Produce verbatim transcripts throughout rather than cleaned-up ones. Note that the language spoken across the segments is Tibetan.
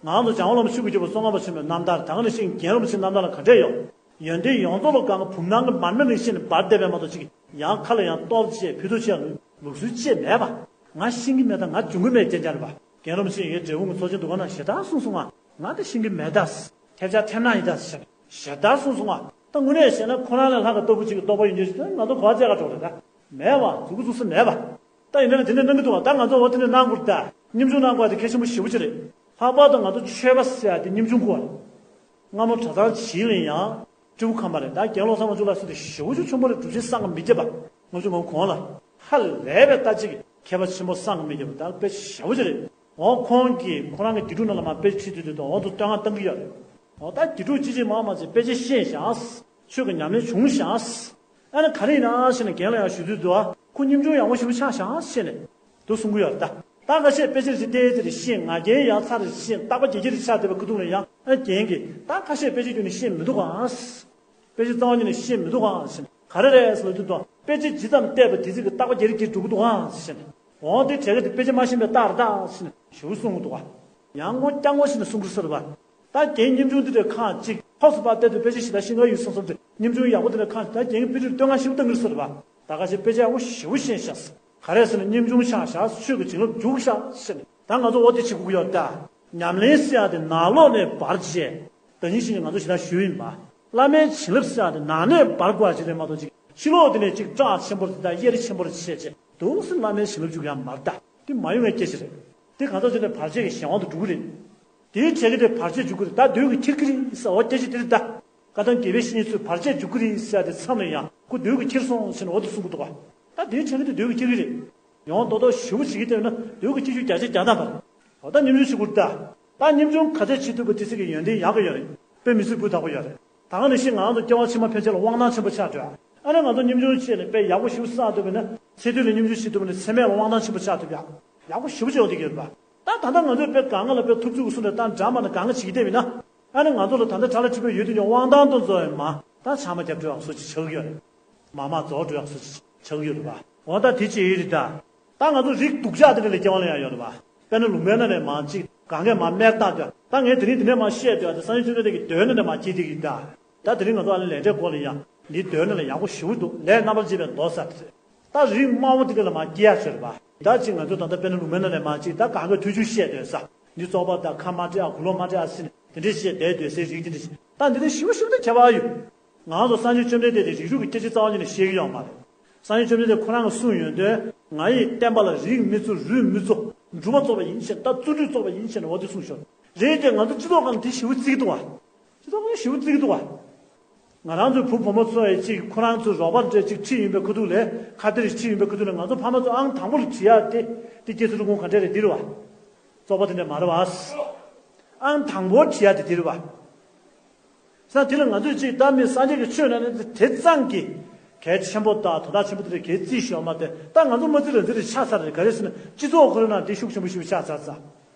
ང་ཚོ་འཇམ་དབྱངས་བླ་མ་ཆོས་ཀྱི་རྒྱལ་པོ་ཙོང་ཁ་པ་ཆེན་པོའི་རྣམ་ཐར། ད་ག་ནང་བཞིན་རྒན་རབས་ཆེན་རྣམ་ཐར་ལ་ག་འདྲས་ཡོད། ཡོན་ཏན་ཡོངས་རྫོགས་ལ་གང་ག་བུམ་ནང་གི་མར་མེ་ནང་བཞིན་འབར་བསྡད་པའི་མ་གཏོགས་ཅིག་ཡང་ཁ་ལ་ཡང་གཏོར་བྱས་ཕུད་དོ་བྱས་ལུགས་སྲོལ་ཅིག་མེད་པ། ང་ཤེས་ཀྱི་མེད་ད། ང་འབྱུང་གི་མེད་ཅན་ཅན་རེད་པ། རྒན་རབས་ཆེན་ཡོད་འབྲས་སྤུངས་ཀྱི་ཚོགས་ཆེན་འདུ་ཁང་ནང་ཞེ་དྲག་གསུངས་སོང་ང་། ང་དེ་ཤེས་ཀྱི་མེད་ད། ཐེབས་ཆག་ཐེབས་ནག་ཡིན་ད་ཟེར་ཞེ་དྲག་གསུངས་སོང་ང་། ད་དངོས་གནས་བཤད་ན་ཁོ་རང་ལས་ལྷག་གི་ལྟ་བུ་ཅིག་གི་རྟོགས་པ་ཡོད་མཁན་ཞིག་ད་ང་ཚོ་གོ་བ་བརྩེགས་ཀ་འགྲོ་རེད་ད། མེད་པ། མཛུབ་གུ་བཙུགས་ས་མེད་པ། ད་ཡིན་ན་ནི་དེ་འདྲ་གནང་གི་འདུག་བ། ད་ང་ཚོ་འོ་དེ་འདྲ་གནང་དགོས་རེད་ད། སྙེམས་ཆུང་གནང་དགོས་པ་དེ་གལ་ཆེན་པོ་ཞེ་པོ་ཅིག་རེད། ལྷག་པར་དུ་ང་ཚོ་ཆོས་པ་ཟེར་ཡ་དེ་སྙེམས་ཆུང་དགོས་པ་རེད། སྔ་མོ་གྲྭ་ཚང་བྱིས་ལ་ཡང་སྤྲེའུ་ཁམས་པ་རེད། ད་རྒན་བློ་བཟང་དབང་ཕྱུག་ལགས་སུ་དེ་ཞེ་པོ་ཅིག་ཆེན་པོ་རེད། སྒྲུབ་བྱེད་བསམ་གྱིས་མི་ཁྱབ་པ། ལྔ་བཅུ་ང་དགུ་གོང་ལ་ཧ་ལས་པའི་ལྟ་ཅིག་མཁས་པ་ཆེན་པོ་བསམ་གྱིས་མི་ཁྱབ་པ། ད་དཔེ་ཞེ་པོ་ཅིག་རེད། འོ་ཁོང་གིས་ཁོ་རང་གི་དགེ་ཕྲུག་རྣམས་ལ་མར་དཔེ་ཁྲིད་དུས་དུས་དང་འོ་ཚོ་བསྟོད་བསྔགས་བཏང་གི་ཡོད་རེད། འོ་ད་དགེ་ཕྲུག་ཅི་ཅིག་མང་མང་ཅིག་དཔེ་ཆ་ཤེས་བཞག་ཆོས་ཀྱི་ཉམས་ལེན་བྱུང་བཞག་ཨ་ནི་ག་རེ་ཡིན་ན་ཞེས་ནས་རྒན་ལ་ཡང་ཞུ་དུས་འདུག་ཨ། ཁོ་སྙེམས་ཆུང་ཡག་པོ་ཞེ་པོ་ཆགས་བཞག་ཞེས་ནས་འདུག་གསུང་གི་ཡོད་རེད་ད། ད་ཁ་ཤས་དཔེ་ཆ་རེ་ཞིག་བལྟས་ཚེ་རེ་ཤེས། ང་རྒྱལ་ཡག་ཚ་རེ་ཤེས། རྟག་པ་རྒྱལ་རྒྱལ་རེ་ཆགས་བསྡད་པ་ཁུ་ཐུག་ལ་ཡང་ཨ་རྒན་གྱིས་ད་ཁ་ཤས་དཔེ་ཆ་བརྒྱུད་ནས་ཤེས་མི་འདུག་ཨ། དཔེ་ཆ་རྩ་བ་ཉིད་ནས་ཤེས་མི་འདུག་ཨ་ཟེར། ག་རེ་རེད་ཟེར་ལབ་དུས་དང་དཔེ་ཆ་ཇི་ཙམ་བལྟས་པ་དེ་ཚིག་གི་རྟག་པ་རྒྱལ་རྒྱལ་འགྲོ་གི་འདུག་ཨ་ཟེར། འོང་དེ་བྲེ་ག་དེ་དཔེ་ཆ་མ་ཤེས་པའི་རྟགས་རེད་ད་ཟེར་ཞེ་པོ་གསུང་གི་འདུག་ཨ། ཡང་ངོ་རྐྱང་ངོ་ཞིག་ནས་གསུང་གི་ཟེར་བ། ད་རྒན་སྙེམས་ཆུང་འདི་འདྲའི་ཁག་ཅིག་ཕོགས་སུ་པ་བལྟས་དུས་དཔེ་ཆ་ཞིག་ད་ཤེས་ཀ་ཡོད་བསམ་བསམ་དེ་སྙེམས་ཆུང་ཡག་པོ་དེ་འདྲའི་ཁག་ཅིག་ད་རྒན་གྱི་དཔེ་ཁྲིད་བསྟོད་བསྔགས་ཞེ་པོ་བཏང་གི་ཟེར་བ། ད་ག་ཞིག་དཔེ་ཆ་ཡག་པོ་ཞེ་པོ་ཤེས་ཤག་ག་རེ་ཟེར་ན་སྙེམས་ཆུང་ཆགས་ཤག་ཆོས་ཀྱི་བྱིན་རླབས་རྒྱུགས་ཤག་ཟེར་ནས་ད་ང་ཚོ་འོ་དེ་བྱེད་དགོས་ཀྱི་ཡོད་ད། ཉམས་ལེན་ཟེར་ཡག་དེ་ནང་ལོགས་ནས་འབར་བྱས། ད་ཉིན་ཞིག་ནས་ང་ཚོ་ཞེ་དྲག་ཞུས་ཡིན་པ། བླ་མའི་བྱིན་རླབས་ཟེར་ཡག་དེ་ནང་ནས་འབར་དགོས་ཡག་ཅིག་རེད་མ་གཏོགས་ཅིག་ཕྱི་ལོགས་དེ་ནས་ཅིག་བཀྲག་ཆེན་པོ་རེད་ད་གཡེར་ཆེན་པོ་རེད་བྱས་བྱས་འདུག་སེ་བླ་མའི་བྱིན་རླབས་རྒྱུགས་ཡག་མ་རེད་ད། དེ་མ་ཡོང་བའི་སྐད་ཆ་རེད། དེ་གང་ཟག་ཅིག་ནས་བར་ཆད་ཀྱི་གཞན་དབང་དུ་འགྲོ་གི་རེད། དེའི་གྲས་ཀྱི་དེ་བར་ཆད་འཇུག་གི་རེད་ད། འདོད་ཀྱི་ཁྱེར་གྱི་རེད་ཟེར་བ་སྐད་ཆ་དེ་རེད་ད། བཀའ་གདམས་དགེ་བའི་བཤེས་གཉེན་ཚོས་བར་ཆད་འཇུག་གི་རེད་ཟེར་ཡག་དེ་མཚམས་ལ་ཡང་ཁོ་འདོད་ཀྱི་ཁྱེར་སོང་ཟེར་ནས་འོ་དེ་གསུང་གི་འདུག་ག་ད་དེའི་གྲས་ཀྱི་དེ་འདོད་ཀྱི་ཁྱེར་གྱི་རེད། ཡང་རྡོག་རྡོག་ཞེ་པོ་བྱེད་ཀྱི་བསྡད་ན་འདོད་ཀྱི་ཁྱེར་རྒྱུ་བརྒྱ་ཆ་བརྒྱ་ཐམ་པ་རེད། འོ་ད་སྙེམས་ཆུང་བྱེད་དགོས་རེད་ད། ད་སྙེམས་ཆུང་ག་ཚད་བྱེད་ཐུབ་པ་དེ་ཚོ་གི་ཡོན་ཏན་ཡག་གི་ཡོད་རེད། དཔེ་མི་སྲིད་སྤུས་དག་པོ་ཡོད་རེད། ད་ག་ནང་བཞིན་ང་རང་ཚོ་སྐྱེ་བ་ཕྱི་མ་ཕན་ཆད་ལ་དབང་ཐང་ཆེན་པོ་ཆགས་འགྲོ་ཡ། ཨ་ནི་ང་ཚོ་སྙེམས་ཆུང་བྱས་ནས་དཔེ་ཡག་པོ་ཞེ་པོ་བསགས་ཐུབ་པ་ན་ཚེ་སྟོད་ལ་སྙེམས་ཆུང་བྱེད་ཐུབ་པ་ན་ཚེ་སྨད་ལ་དབང་ཐང་ཆེན་པོ་ཆགས་ཐུབ་ཡ། ཡག་པོ་ཞེ་པོ་བྱས་ཡོང་བསྡད་ཀྱི་ཡོད་རེད་པ། ད་ད་ལྟ་ང་ཚོས་དཔེ་གང་ག་ལ་དཔེ་ཐུབ་ཚུལ་གྱི་གསུང་འདྲ་བཏང་འདྲ་མ་ན་གང་ག་བྱེད་ཀྱི་བསྡད་པ་ཡིན་ན། ཨ་ནི་ང་ཚོ་ལ་ད་ལྟ་ཁྲ་ལ་ཁྲི་པའི་ཡོད་དུས་ཀྱང་དབང་ཐང་དང་འཛོམས་ཡོད་མ། ད་ཕྱག་མ་རྒྱབ་འགྲོ་ཡག་བཟོ་ཅིག་ཆགས་ཀྱི་ཡོད་རེད། མ་མ་རྫོགས་འགྲོ་ཡག་བཟོ་ཅིག་ཆགས་ཀྱི་ཡོད་རེད་པ། འོ་ད་དེ་ཅི་ཡིན་རེད་ད། ད་ང་ཚོ་རིགས་སྡུག་ཅག་དེ་འདྲ་ལ་སྐྱེ་བ་ལེན་ཡག་ཡོད་རེད་པ། དཔེར་ན་ལུང་པའི་ནང་ནས་མར་ཅིག་གང་གས་མར་སྨད་བཏགས་འདུག་ད་ངས་དེ་རིང་དེ་ནས་མར་བཤད་འདུག་ད་སངས་རྒྱས་བཅོམ་ལྡན་འདས་ཀྱི་མདོའི་ནང་ནས་མར་སྐྱེས་བསྡད་ཀྱི་ཡིན་ད། ད་དེ་རིང་ང་ཚོ་ཨ་ནི་ལས་འབྲས་སྐོར་ལ་ཡང་འདིའི་མདོའི་ནང་ལ་ཡག་པོ་ཞེ་པོ་འདུག་ལས་རྣམ་པར་འབྱེད་པའི་མདོ་ཟེར་དེ་རེད། ད་རིགས་དམའ་བོ་དེ་འདྲ་ལ་མར་སྐྱེ་ཡག་ཡོད་རེད་པ། ད་ཅིག་ང་ཚོ་ད་ལྟ་དཔེར་ན་ལུང་པའི་ནང་ནས་མར་ཅིག་ད་གང་ག་ཐུགས་རྒྱུད་བཤད་སྡོད་ས། འདི་བཙོག་པ་དང་ཁ་མ་བྲལ་ཨ་གུ་ལོག་མ་བྲལ་ཨ་ཟེར་ནས་དེ་འདྲས་བཤད་བསྡད་སྡོད་སའི་རིགས་དེ་འདྲས་ཤིག་ད་འདི་འདྲ་ཞེ་པོ་ཞེ་པོ་ད་ཁྱད་པར་ཡོད། ང་ཚོ་སངས་རྒྱས་བཅོམ་ལྡན་འདས་དེ་རིགས་རུས་ཀྱི་སྐད་ཆ་རྩ་བ་ཉིད་ནས་བཤད་ཀྱི་ཡོད་མ་རེད། སངས་རྒྱས་བཅོམ་ལྡན་འདས་ཁོ་རང་གིས་གསུངས་ཡོད་དོན། ང་ཡིས་བསྟན་པ་ལ་རིགས་མི་གཙོ་རུས་མི་གཙོ། སྒྲུབ་པ་གཙོ་བ་ཡིན་ཞེས་ད་བརྩོན་འགྲུས་གཙོ་བ་ཡིན་ཞེས་ནས་འོ་དེ་གསུངས་ཤོག་རེད་དེ་ང་ཚོ་སྤྱི་ཚོགས་སྒང་ལ་དེ་ཞེ་པོ་བརྩི་གི་འདུག་བ། སྤྱི་ཚོགས་སྒང་ཞེ་པོ་བརྩི་གི་འདུག་བ། ང་རང་ཚོའི་བུ་བུ་མོ་ཚོ་ཡི་གཅིག་ཁོ་རང་ཚོའི་རོགས་པ་འདྲ་གཅིག་ཁྲིད་ཡིན་པའི་ཁ་ཐུག་ལས་ཁ་གཏད་ཁྲིད་ཡིན་པའི་ཁ་ཐུག་ལས་ང་ཚོ་ཕ་མ་ཚོ་ཨང་དང་པོ་ལ་དྲི་ཡག་དེ་དེ་སྐྱེ་ཚུལ་ཁུངས་ག་འདྲས་རེད་འདི་རེད་བ། བཙོག་པ་དེ་འདྲས་མ་རེད་བ། ཨང་དང་པོ་དྲི་ཡག་དེ་འདི་རེད་བ། ས་དེ་ལ་ང་ཚོས་གཅིག་ད་མི་སངས་རྒྱས་ཀྱི་ཆོས་ནང་ནས་དེ་ཙམ་གྱི་གལ་ཆེན་པོ་དང་དོན་དག་ཆེན་པོ་དེ་འདྲ་གལ་བརྩིས་ཤོར་མ་དེ་ད་ང་ཚོ་མ་བརྩི་རང་བརྩི་རེ་ཆགས་ཚར་རེད། ག་རེ་ཟེར་ན་སྤྱི་ཚོགས་ཁོ་རང་ནང་དེ་ཤུགས་ཆེན་པོ་ཞིག་ཆགས་ཚར་ཚར།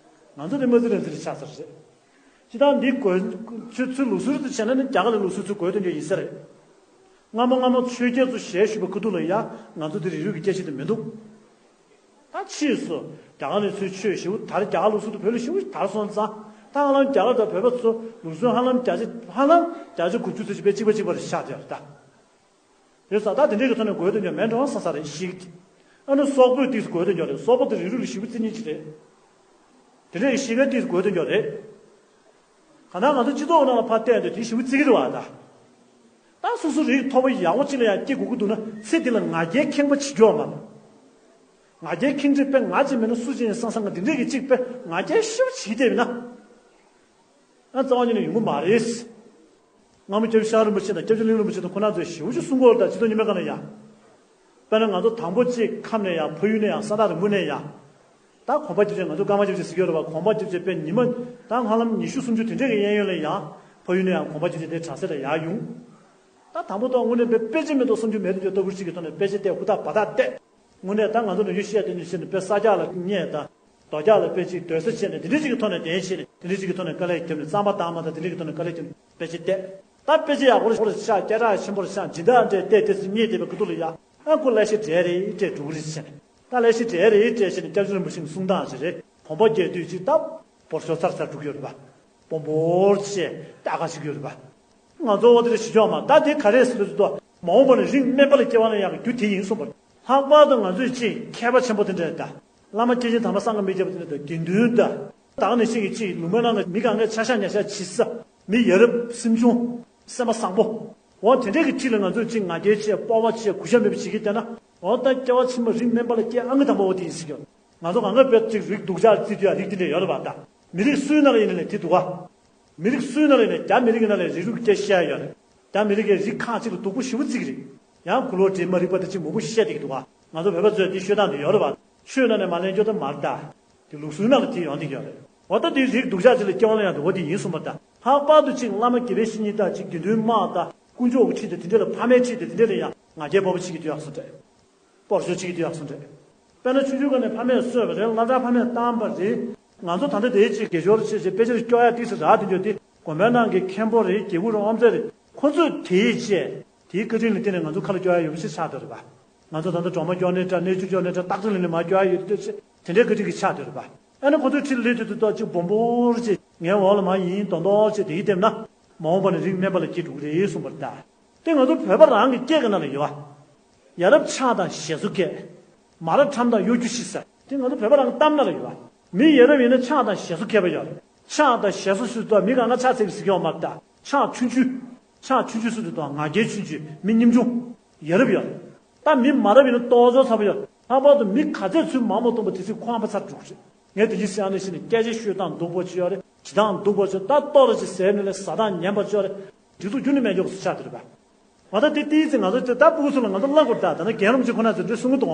ང་ཚོ་དེ་མ་བརྩི་རང་བརྩི་རེ་ཆགས་ཚར་རེད། སྤྱི་བཏང་འདི་དགོས་ཆོས་ཚུལ་ལུགས་སྲོལ་དུ་བྱས་ན་ནི་རྒྱ་གར་ལ་ལུགས་སྲོལ་ཚུལ་དགོས་དོན་ཅིག་ཡིན་ས་རེད། སྔ་མོ་སྔ་མོ་ཆོས་རྒྱལ་ཚོ་ཞལ་བཞུགས་པའི་ཁ་ཐུག་ལ་ཡ་ང་ཚོ་འདི་རིགས་རུས་ཀྱི་སྐད་ཆ་དེ་མི་འདུག་ད་ཕྱིས་སུ་རྒྱ་གར་ནས་ཚུར་ཆོས་ཞེ་པོ་དར། རྒྱ་གར་ལུགས་སྲོལ་དུ་བོད་ལ་ཞེ་པོ་དར་སོང་ཙང་ད་ཧ་ལམ་རྒྱ་གར་དང་བོད་པ་ཚོ་ལུགས་སྲོལ་ཧ་ལམ་བརྒྱ་ཆ་ཧ་ལམ་བརྒྱ་ཆ་དགུ་བཅུ་ཙམ་ཞིག་དཔེ་གཅིག་པ་གཅིག་པ་རེད་ཆགས་བསྡད་ཡོད་རེད་ད། རེད་ས་ད་དེ་འདྲའི་གི་ཐོག་ནས་དགོས་དོན་ཀྱང་མེད་འགྲོ་བསམ་ས་རེད་ཤིག་ཨ་ནི་སོག་པོའི་ཏིས་དགོས་དོན་ཀྱང་རེད། སོག་པོ་དེ་རིགས་རུས་ལ་ཞེ་པོ་བརྩི་མཁན་ཅིག་རེད། དེ་འདྲའི་གི་ཤེས་མཁན་ཏིས་དགོས་དོན་ཀྱང་རེད། གང་ལྟར་ང་ཚོ་སྤྱི་ཚོགས་ནང་ལ་ཕར་བལྟས་དུས་དེ་ཞེ་པོ་བརྩི་གི་རེད་བ་ད། ད་སོ་སོ་རིགས་མཐོ་པོ་ཡག་པོ་ཅིག་ལ་ཡང་སྐྱེ་དགོས་ཀྱི་འདུག་ན་ཚེ་འདི་ལ་ང་རྒྱལ་ཁེངས་པ་བྱེད་རྒྱུ་ཡོད་མ་རེད། ང་རྒྱལ་ཁེངས་དྲེགས་དཔེ་ང་ཅིག་མིན་ན་སུ་ཅིག་ཡིན་བསམ་བསམ་གི་འདི་འདྲས་ཀྱི་གཅིག་དཔེ་ང་རྒྱལ་ཤུགས་ཆེ་བསྡད་ཡིན་ན། ང་རྩ་བ་ཉིད་ནས་ཡོང་གི་མ་རེད། སྔ་མོ་སྐྱབས་རྗེ་ཤངས་རིན་པོ་ཆེ་དང་སྐྱབས་རྗེ་གླིང་རིན་པོ་ཆེ་དང་ཁོ་རང་ཚོས་ཞེ་པོ་ཅིག་གསུང་གི་ཡོད་རེད་ད། སྤྱི་ཚོགས་རྙིང་པའི་སྒང་ལ་ཡང་། དཔེར་ན་ང་ཚོ་དང་པོ་གཅིག་ཁམས་ནས་ཡང་ཕ་ཡུལ་ནས་ཡང་ས་ཐག་རིང་པོ་ནས་ཡང་། ད་གོང་མ་སྐྱབས་རྗེ་ང་ཚོ་ཀརྨ་སྐྱབས་རྗེ་ཟེར་གྱི་ཡོད་རེད་བ། གོང་མ་སྐྱབས་རྗེ་དཔེ་ཉི་མ་ད་ཧ་ལམ་ཉི་ཤུ་སུམ་ཅུ་དེ་འདྲས་ཀྱི་གཡས་གཡོན་ལ་ཡང་ཕ་ཡུལ་ནས་ཡང་གོང་མ་སྐྱབས་རྗེ་དེ་གྲྭ་སར་ལ་ཡར་ཡོང་། ད་དང་པོ་ཐོག་དངོས་གནས་དཔེ་དཔེ་ཅི་མི་འདུག་བསམ་རྒྱུ་མེད་དུ་འགྱུར་ལྟ་བུ་ཅིག་གི་ཐོག་ནས་དཔེ་ཆ་བལྟས་ཧུར་ཐག་འབད་ཐག་བལྟས། དངོས་གནས་ད་ང་ཚོ་ནམ་རྒྱུན་བཤད་དེ་ནི་བཤད་ནས་དཔེ་ས་རྒྱག་ལ་བསྙད་དང་། རྡོ་རྒྱག་ལ་དཔེ་ཅིག་སྡོད་ས་བྱས་ནས་དེ་འདྲ་ཅིག་གི་ཐོག་ནས་གདན་ཞིག་ནས་དེ་འདྲ་ཅིག་གི་ཐོག་ནས་དཀའ་ལས་བརྒྱབ་ནས་གཙང་པ་དྭངས་མ་དང་དེ་འདྲ་ཅིག་གི་ཐོག་ནས་དཀའ་ལས་བརྒྱབ་ནས་དཔེ་ཆ་བལྟས། ད་དཔེ་ཆ་ཡག་པོ་རེ་ཤག་སྐད་གྲགས་ཆེན་པོ་རེ་ཤག་སྦྱིན་བདག་འདྲས་བལྟས་དེ་ཚོ་རྙེད་བསྡད་པའི་ཁ་ཐུག་ལ་ཡ། ཨ་ཁོ་ལས་ཤེས་འདྲས་རེད་སྤྲད་འགྲོ་གི་རེད་ཟེར་ནས། ད་ལས་ཤེས་འདྲས་རེད་སྤྲད་ཟེར་ནས་སྐྱབས་རྗེ་རིན་པོ་ཆེ་གི་གསུང་སྟངས་ཤིག་རེད། གོམ་པ་རྒྱག་དུས་ཅིག་ད། སྤོར་ཤོག་ཚར་ཚར་འགྲོ་གི་ཡོད་རེད་པ། སྦོམ་སྦོར་བྱས་ལྟ་ག་ཞིག་ཡོད་རེད་པ། ང་ཚོ་འོ་དེ་ལ་ཞིག་ཆོག་མ་ད་དེ་ག་རེ་ཟེར་དུས་ད་མ་འོངས་པ་ནས་རིགས་དམན་པ་ལ་སྐྱེ་བ་ལེན་ཡག་གི་རྒྱུ་དེ་ཡིན་གསུངས་པ། ལྷག་པར་དུ་ང་ཚོས་ཅིག་མཁས་པ་ཆེན་པོ་དེ་འདྲ་ད། བླ་མ་སྐྱེས་ཆེན་དམ་པ་སངས་རྒྱས་མི་བརྒྱད་པ་དེ་འདྲ་ད་དགེ་འདུན་ད། ད་ག་ནང་བཞིན་གྱི་ཅིག་ལུང་པའི་ནང་ལ་མི་གང་གས་ཆ་ཤས་ཉ་ཤས་བྱེད་ས། མི་ཡ་རབས་སེམས་ཆུང་། སེམས་པ་བཟང་པོ། འོ་དེ་འདྲས་ཀྱི་ཁྲིད་ལ་ང་ཚོས་ཅིག་ང་རྒྱལ་ཆེ་སྤོབས་པ་ཆེ་གུས་ཞབས་མེད་པ་བྱེད་ཀྱི་བསྡད་ན། འོ་ད་སྐྱེ་བ་ཕྱི་མ་རིགས་དམན་པ་ལ་སྐྱེ་ཨང་ཀི་དང་པོ་འོ་དེ་ཡིན་ཟེར་གྱི་ཡོད། ང་ཚོ་གང་ག་བས་ཅིག་རིགས་སྡུག་ཅག་བརྩི་དུས་ཡ་རིགས་དེ་འདྲས་ཡོད་རེད་པ་ད། མི་རིགས་སུའི་ནང་ལ་ཡིན་ནའི་དེ་འདུག་ག་མི་རིགས་སུའི་ནང་ལ་ཡིན་ནའི་རྒྱ་མི་རིགས་ཀྱི་ནང་ལ་རིགས་རུས་སྐད་བཤད་ཡ་ཡོད་རེད། རྒྱ་མི་རིགས་ཀྱི་རིགས་ཁག་ཅིག་ལ་སྡུག་པོ་ཞེ་པོ་བརྩི་གི་རེད། ཡང་གུ་ལོ་འདྲེས་མ་རིག་པ་དེ་ཅིག་མང་པོ་བཤད་བསྡད་ཀྱི་འདུག་ག་ང་ཚོ་བོད་པ་ཚོས་དེ་ཤོད་སྟངས་དེ་ཡོད་རེད་པ། ཆོས་ནང་ནས་མ་ལེན་རྒྱུ་དེ་མ་རེད་ད། དེ་ལུགས་སྲོལ་ནང་ལ་དེ་ཡོང་བསྡད་ཀྱི་ཡོད་རེད། འོ་ད་དེ་རིགས་སྡུག་ཅག་ཅིག་ལ་སྐྱེ་བ་ལེན་ཡ་འདུག་ག་དེ་ཡིན་གསུངས་པ་ད། ལྷག་པར་དུ་ཅིག་བླ་མ་དགེ་བའི་བཤེས་གཉེན་ད་ཅིག་དགེ་འདུན་དམངས་ད་དཀོན་མཆོག་གི་ཁྲིད་དེ་དེ་འདྲས་ལ་ཕ་མའི་ཁྲིད་དེ་དེ་འདྲས་ལ་ཡང་ང་རྒྱལ་སྤོབས་པ་བྱེད་ཀྱི་འདུག་ཡག་སོང་འདྲ། སྤོར་ཤོག་ཅིག་དེ་ཡག་སོང་རེད། དཔེར་ན་ཆུང་ཆུང་སྒང་ནས་ཕ་མས་གསོས་པ་རེད། སློབ་གྲྭ་ཕ་མས་བཏང་པ་རེད། ང་ཚོ་ད་ལྟ་དེའི་ཅིག་དགེ་སྦྱོར་ཆེ་ཆེ་དཔེ་ཆ་སྐྱོར་ཡ་ཏིག་ཙམ་རག་དེ་འདྲ་དེ་དགོན་པའི་ནང་གི་མཁན་པོ་རེད། དགེ་བསྐོས་རེད། དབུ་མཛད་རེད། ཁོ་ཚོས་དེའི་ཆེད་དེའི་བཀའ་དྲིན་ལ་བརྟེན་ནས་ང་ཚོ་ཁ་ལ་སྐྱོར་ཡ་ཡོད་པ་ཞིག་ཆགས་བསྡད་རེད་པ། ང་ཚོ་ད་ལྟ་སྒྲོལ་མ་སྐྱོར་ནའི་འདྲ། གནས་ཆུང་སྐྱོར་ནའི་འདྲ། རྟགས་ཅན་ལས་ནི་མ་སྐྱོར་ཡ་ཡོད་དེ་ཆེ་དེ་འདྲའི་བཀའ་དྲིན་གྱི་ཆགས་བསྡད་རེད་པ། ཨ་ནི་ཁོ་ཚོའི་ཁྲིད་ལས་དུས་དུ་ཏོག་ཅིག་སྦོམ་པོར་ཅིག་ངའི་འོག་ལ་མ་ཡིན་མདོག་མདོག་ཅིག་དེ་ཡིས་བསྡེབས་ན། མ་འོངས་པ་ནས་རིགས་དམན་པ་ལ་སྐྱེ་འགྲོ་གི་རེད་གསུངས་པ་རེད་ད། དེ་ང་ཚོ་བོད་པ་རང་གི་སྐད་ཀྱི་ནང་ལ་ཡོད་པ། ཡ་རབས་ཕྱག་དང་ཞབས་སུ་མཁས། མ་རབས་ཁྲམ་དང་གཡོ་སྒྱུ་ཞིག་ཟེར། དེ་ང་ཚོ་བོད་པ་རང་གི་གཏམ་ནང་ལ་ཡོད་པ། མི་ཡ་རབས་ཡིན་ན་ཕྱག་དང་ཞབས་སུ་མཁས་པ་ཡོད་རེད། ཕྱག་དང་ཞབས་སུ་ཟེར་དུས་མི་གང་ག་ཕྱག་འཚལ་བ་ཟེར་གྱི་ཡོད་མ་རེད་ད། ཕྱག་ཆུང་ཆུང་། ཕྱག་ཆུང་ཆུང་ཟེར་དུས་ང་རྒྱལ་ཆུང་ཆུང་། མི་ཉམ་ཆུང་། ཡ་རབས་ཡོད་རེད། ད་མི་མ་རབས་ཡིན་ན་ལྟོ་ཚོ་ཚ་པོ་ཡོད་རེད། ལྷག་པར་དུ་མི་ག་ཚད་ཚུར་མང་པོ་གཏོང་པ་དེ་ཚོས་ཁོ་ཨ་ཕ་ཚར་འགྲོ་གི་རེད། ངས་དེ་གྱིས་བཤད་ནས་ཤི་ནས་སྐད་ཆ་ཤོད་སྟངས་སྡུག་པོ་ཅིག་ཡོད་རེད། བྱེད་སྟངས་སྡུག་པོ་ཅིག་ད་ལྟོ་རེ་ཅིག་ཟས་ནས་ལས་ཟ་སྟངས་ངན་པ་ཅིག་ཡོད་རེད། སྒྲིག་འཛུགས་རྒྱུན་ནས་མེད་མཁན་སུ་ཆགས་བསྡད་རེད་པ། འོ་ད་དེ་ཏིག་ཙམ་ང་ཚོ་ད་སྤུ་གུ་ཚོ་ལ་ང་ཚོ་བསླབ་དགོས་རེད་ད། ད་ནི་རྒན་རབས་ཅིག་ཁོ་ན་ཚོས་འདི་གསུང་གི་འདུག་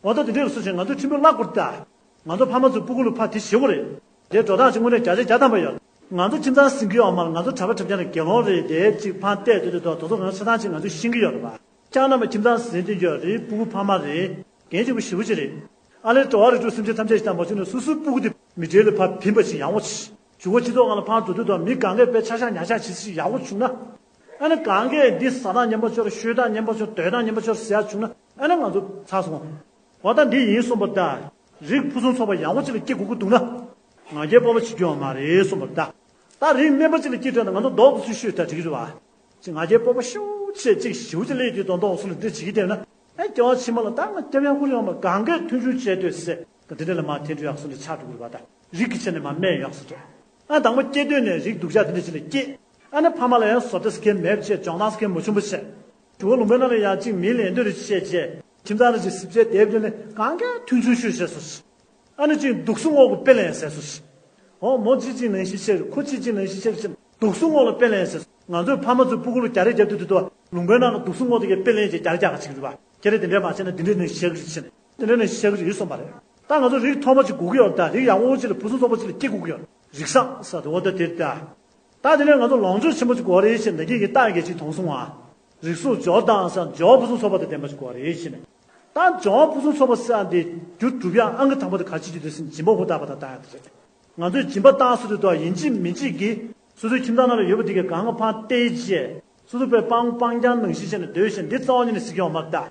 འོ་ད་དེ་འདྲས་སུ་ཞིག་ང་ཚོ་ཁྲིམས་དཔོན་བསླབ་དགོས་རེད་ད། ང་ཚོ་ཕ་མ་ཚོས་སྤུ་གུ་ལ་ཕར་དེ་བྱེད་དགོས་རེད། དེ་འགྲོ་སྟངས་ཅིག་དངོས་གནས་བརྒྱ་ཆ་བརྒྱ་ཐམ་པ་ཡོད། ང་ཚོ་ཁྱིམ་ཚང་ཟིན་གྱི་ཡོད་མ་རེད། ང་ཚོ་གྲྭ་པ་གྲྭ་རྐྱང་ལ་དགེ་སློང་རེད། དེ་ཅིག་ཕར་བལྟས་དུས་དུས་དོ་དོ་ཚོ་ང་ཚོ་ཆ་ཚང་ཅིག་ང་ཚོས་ཤེས་ཀྱི་ཡོད་རེད་པ། སྐྱག་རྣམ་པ་ཁྱིམ་ཚང་ཟིན་དེ་ཡོད་རེད། སྤུ་གུ་ཕ་མ་རེད། འགན་ལྕི་པོ་ཞེ་པོ་ཅིག་རེད། ཨ་ལས་འགྲོ་བ་རིགས་དྲུག་སེམས་ཅན་ཐམས་ཅད་ཞིག་དང་མ་བྱུང་ནས་སོ་སོའི་སྤུ་གུ་དེ་མི་གྲལ་ལ་ཕར་ཕིན་པ་ཞིག་ཡག་པོ་ཅིག་བྱུང་བ་སྤྱི་ཚོགས་ནང་ལ་ཕར་འགྲོ་དུས་དང་མི་གང་གས་དཔེ་ཆ་ཤག་ཉག་ཤག་བྱེད་ཅིག་ཡག་པོ་བྱུང་ན། ཨ་ནི་གང་གས་འདི་ཟ་སྟངས་ངན་པ་ཅིག་ཡོད་རེད། ཤོད་སྟངས་ངན་པ་ཅིག་ཡོད་རེད། སྡོད་སྟངས་ངན་པ་ཅིག་ཡོད་རེད་ཟེར་ཡག་བྱུང་ན་ཨ་ནི་ང་ཚོ་ཚར་སོང་། འོ་ད་འདི་ཡིན་གསུངས་པ་ད། རིགས་ཕུན་སུམ་ཚོགས་པ་ཡག་པོ་ཅིག་ལ་སྐྱེ་དགོས་ཀྱི་འདུག་ན། ང་རྒྱལ་སྤོབས་པ་བྱེད་རྒྱུ་ཡོད་མ་རེད་གསུངས་པ་ད། ད་རིགས་དམན་པ་ཅིག་ལ་སྐྱེས་དུས་ན་ང་ཚོ་རྡོག་ཏུ་ཚུར་ཤོད་ད་འགྲིག་གི་རེད་བ། ཅིག་ང་རྒྱལ་སྤོབས་པ་ཤུགས་ཆེ་ཅིག་ཞེ་པོ་ཅིག་སླེབས་དུས་དོན་དོ་འོ་སུ་ལ་འདི་བྱེད་ཀྱི་བསྡད་ན། ཨེ་སྐྱེ་བ་ཕྱི་མ་ལ་ད་ང་སྐྱབས་ཡག་ཁུར་ཡོང་མ་གང་གས་མཐོང་ཆུང་བྱས་སྡོད་ཟེར། ད་འདི་འདྲ་ལ་མར་འཐེན་འགྲོ་ཡག་སུ་ལ་ཆགས་འགྲོ་གི་རེད་བ་ད། རིགས་ཀྱི་ཆ་ནས་མར་སྨད་ཡག་སུ་འདྲ། ཨ་དང་པོ་སྐྱེས་དུས་ནས་རིགས་སྡུག་ཅག་འདི་འདྲ་ཅིག་ལ་སྐྱེས། ཨ་ནི་ཕ་མ་ལ་ཡང་བཟོ་ལྟ་ཟེར་མཁན་མེད་པ་བྱས། སྦྱོང་སྟངས་ཟེར་མཁན་མ་བྱུང་བ་བྱས། ཇོ་བོ་ལུང་པའི་ནང་ལ་ཡང་ཅིག་མི་ལེན་འདོད་རེ་བྱས་བྱས། ཁྱིམ་ཚང་ལ་ཅིག་སྲིབ་ཆས་དེབ་བྱས་ནས་གང་གས་མཐོང་ཆུང་ཤོས་བྱས་སོ། ཨ་ནི་ཅིག་འདུག་སེ་སྔོག་གི་དཔེ་ལེན་ཟེར་སོ། འོ་མོ་ཅི་ཅིག་ནང་བཞིན་བྱས་རེད། ཁོ་ཅི་ཅིག་ནང་བཞིན་བྱས་རེད་ཟེར་འདུག་སེ་སྔོག་ལ་དཔེ་ལེན་ཟེར་སོ། ང་ཚོས་ཕ་མ་ཚོའི་སྤུ་གུ་ལ་རྒྱ་རེ་རྒྱབ་དུས་དུས་དུ་ལུང་པའི་ནང་ལ་འདུག་སེ་སྔོག་དེ་གའི་དཔེ་ལེན་བྱས་རྒྱ་རེ་རྒྱག་ག་ཅིག་རེད་བ། ཁྱེད་རེ་དེ་འདྲའི་མ་བྱས་ན་འདི་འདྲའི་ནང་བཞིན་བྱས་གི་རེད་ཟེར་ནས་དེ་འདྲའི་ནང་བཞིན་བྱས་གི་རེད་གསུངས་པ་རེད། ད་ང་ཚོ་རིགས་མཐོ་པོ་ཅིག་དགོས་ཀྱི་ཡོད་ད། རིགས་ཡག་པོ་ཅིག་ལ་ཕུན་སུམ་ཚོགས་པོ་ཅིག་ལ་སྐྱེ་དགོས་ཀྱི་ཡོད། རིགས་བཟང་ཟེར་དུས་འོ་ད་དེ་རེད་ད། ད་དེ་ནས་ང་ཚོ་ལོངས་སྤྱོད་ཆེན་པོ་ཅིག་དགོས་རེད་ཟེར་ནས་ཀྱི་ཡི་རྟགས་ཀྱི་ཅིག་མཐོང་སོང་ཨ། རིགས་གཟུགས་འབྱོར་དང་ཟེར་འབྱོར་ཕུན་སུམ་ཚོགས་པ་དང་ལྡན་པ་ཞིག་དགོས་རེད་ཟེར་ནས། ད་འབྱོར་ཕུན་སུམ་ཚོགས་པ་ཟེར་ཡག་འདི་རྒྱུ་སྒྲུབ་ཡག་ཨང་ཀི་དང་པོ་དེ་ག་རེ་བྱེད་རྒྱུ་འདུག་ཟེར་ན་སྦྱིན་པ་ཧུར་ཐག་པ་དང་བཏང་ཡག་དེ་རེད། ང་ཚོས་སྦྱིན་པ་བཏང་ཟེར་དུས་ད་ཡིན་གཅིག་མིན་གཅིག་གིས་སོ་སོའི་ཁྱིམ་ཚང་ནང་ལ་ཡོད་པ་དེ་གའི་གང་ག་ཕར་སྟེར་བྱས། སོ་སོ་དཔེ་སྤང་སྤང་རྐྱང་ནང་བཞིན་བྱས་ནས་སྡོད་བཞིན་འདི་རྩ་བ་ཉིད་ནས་གཟིགས་ཀྱི་ཡོད་མ་རེད་ད།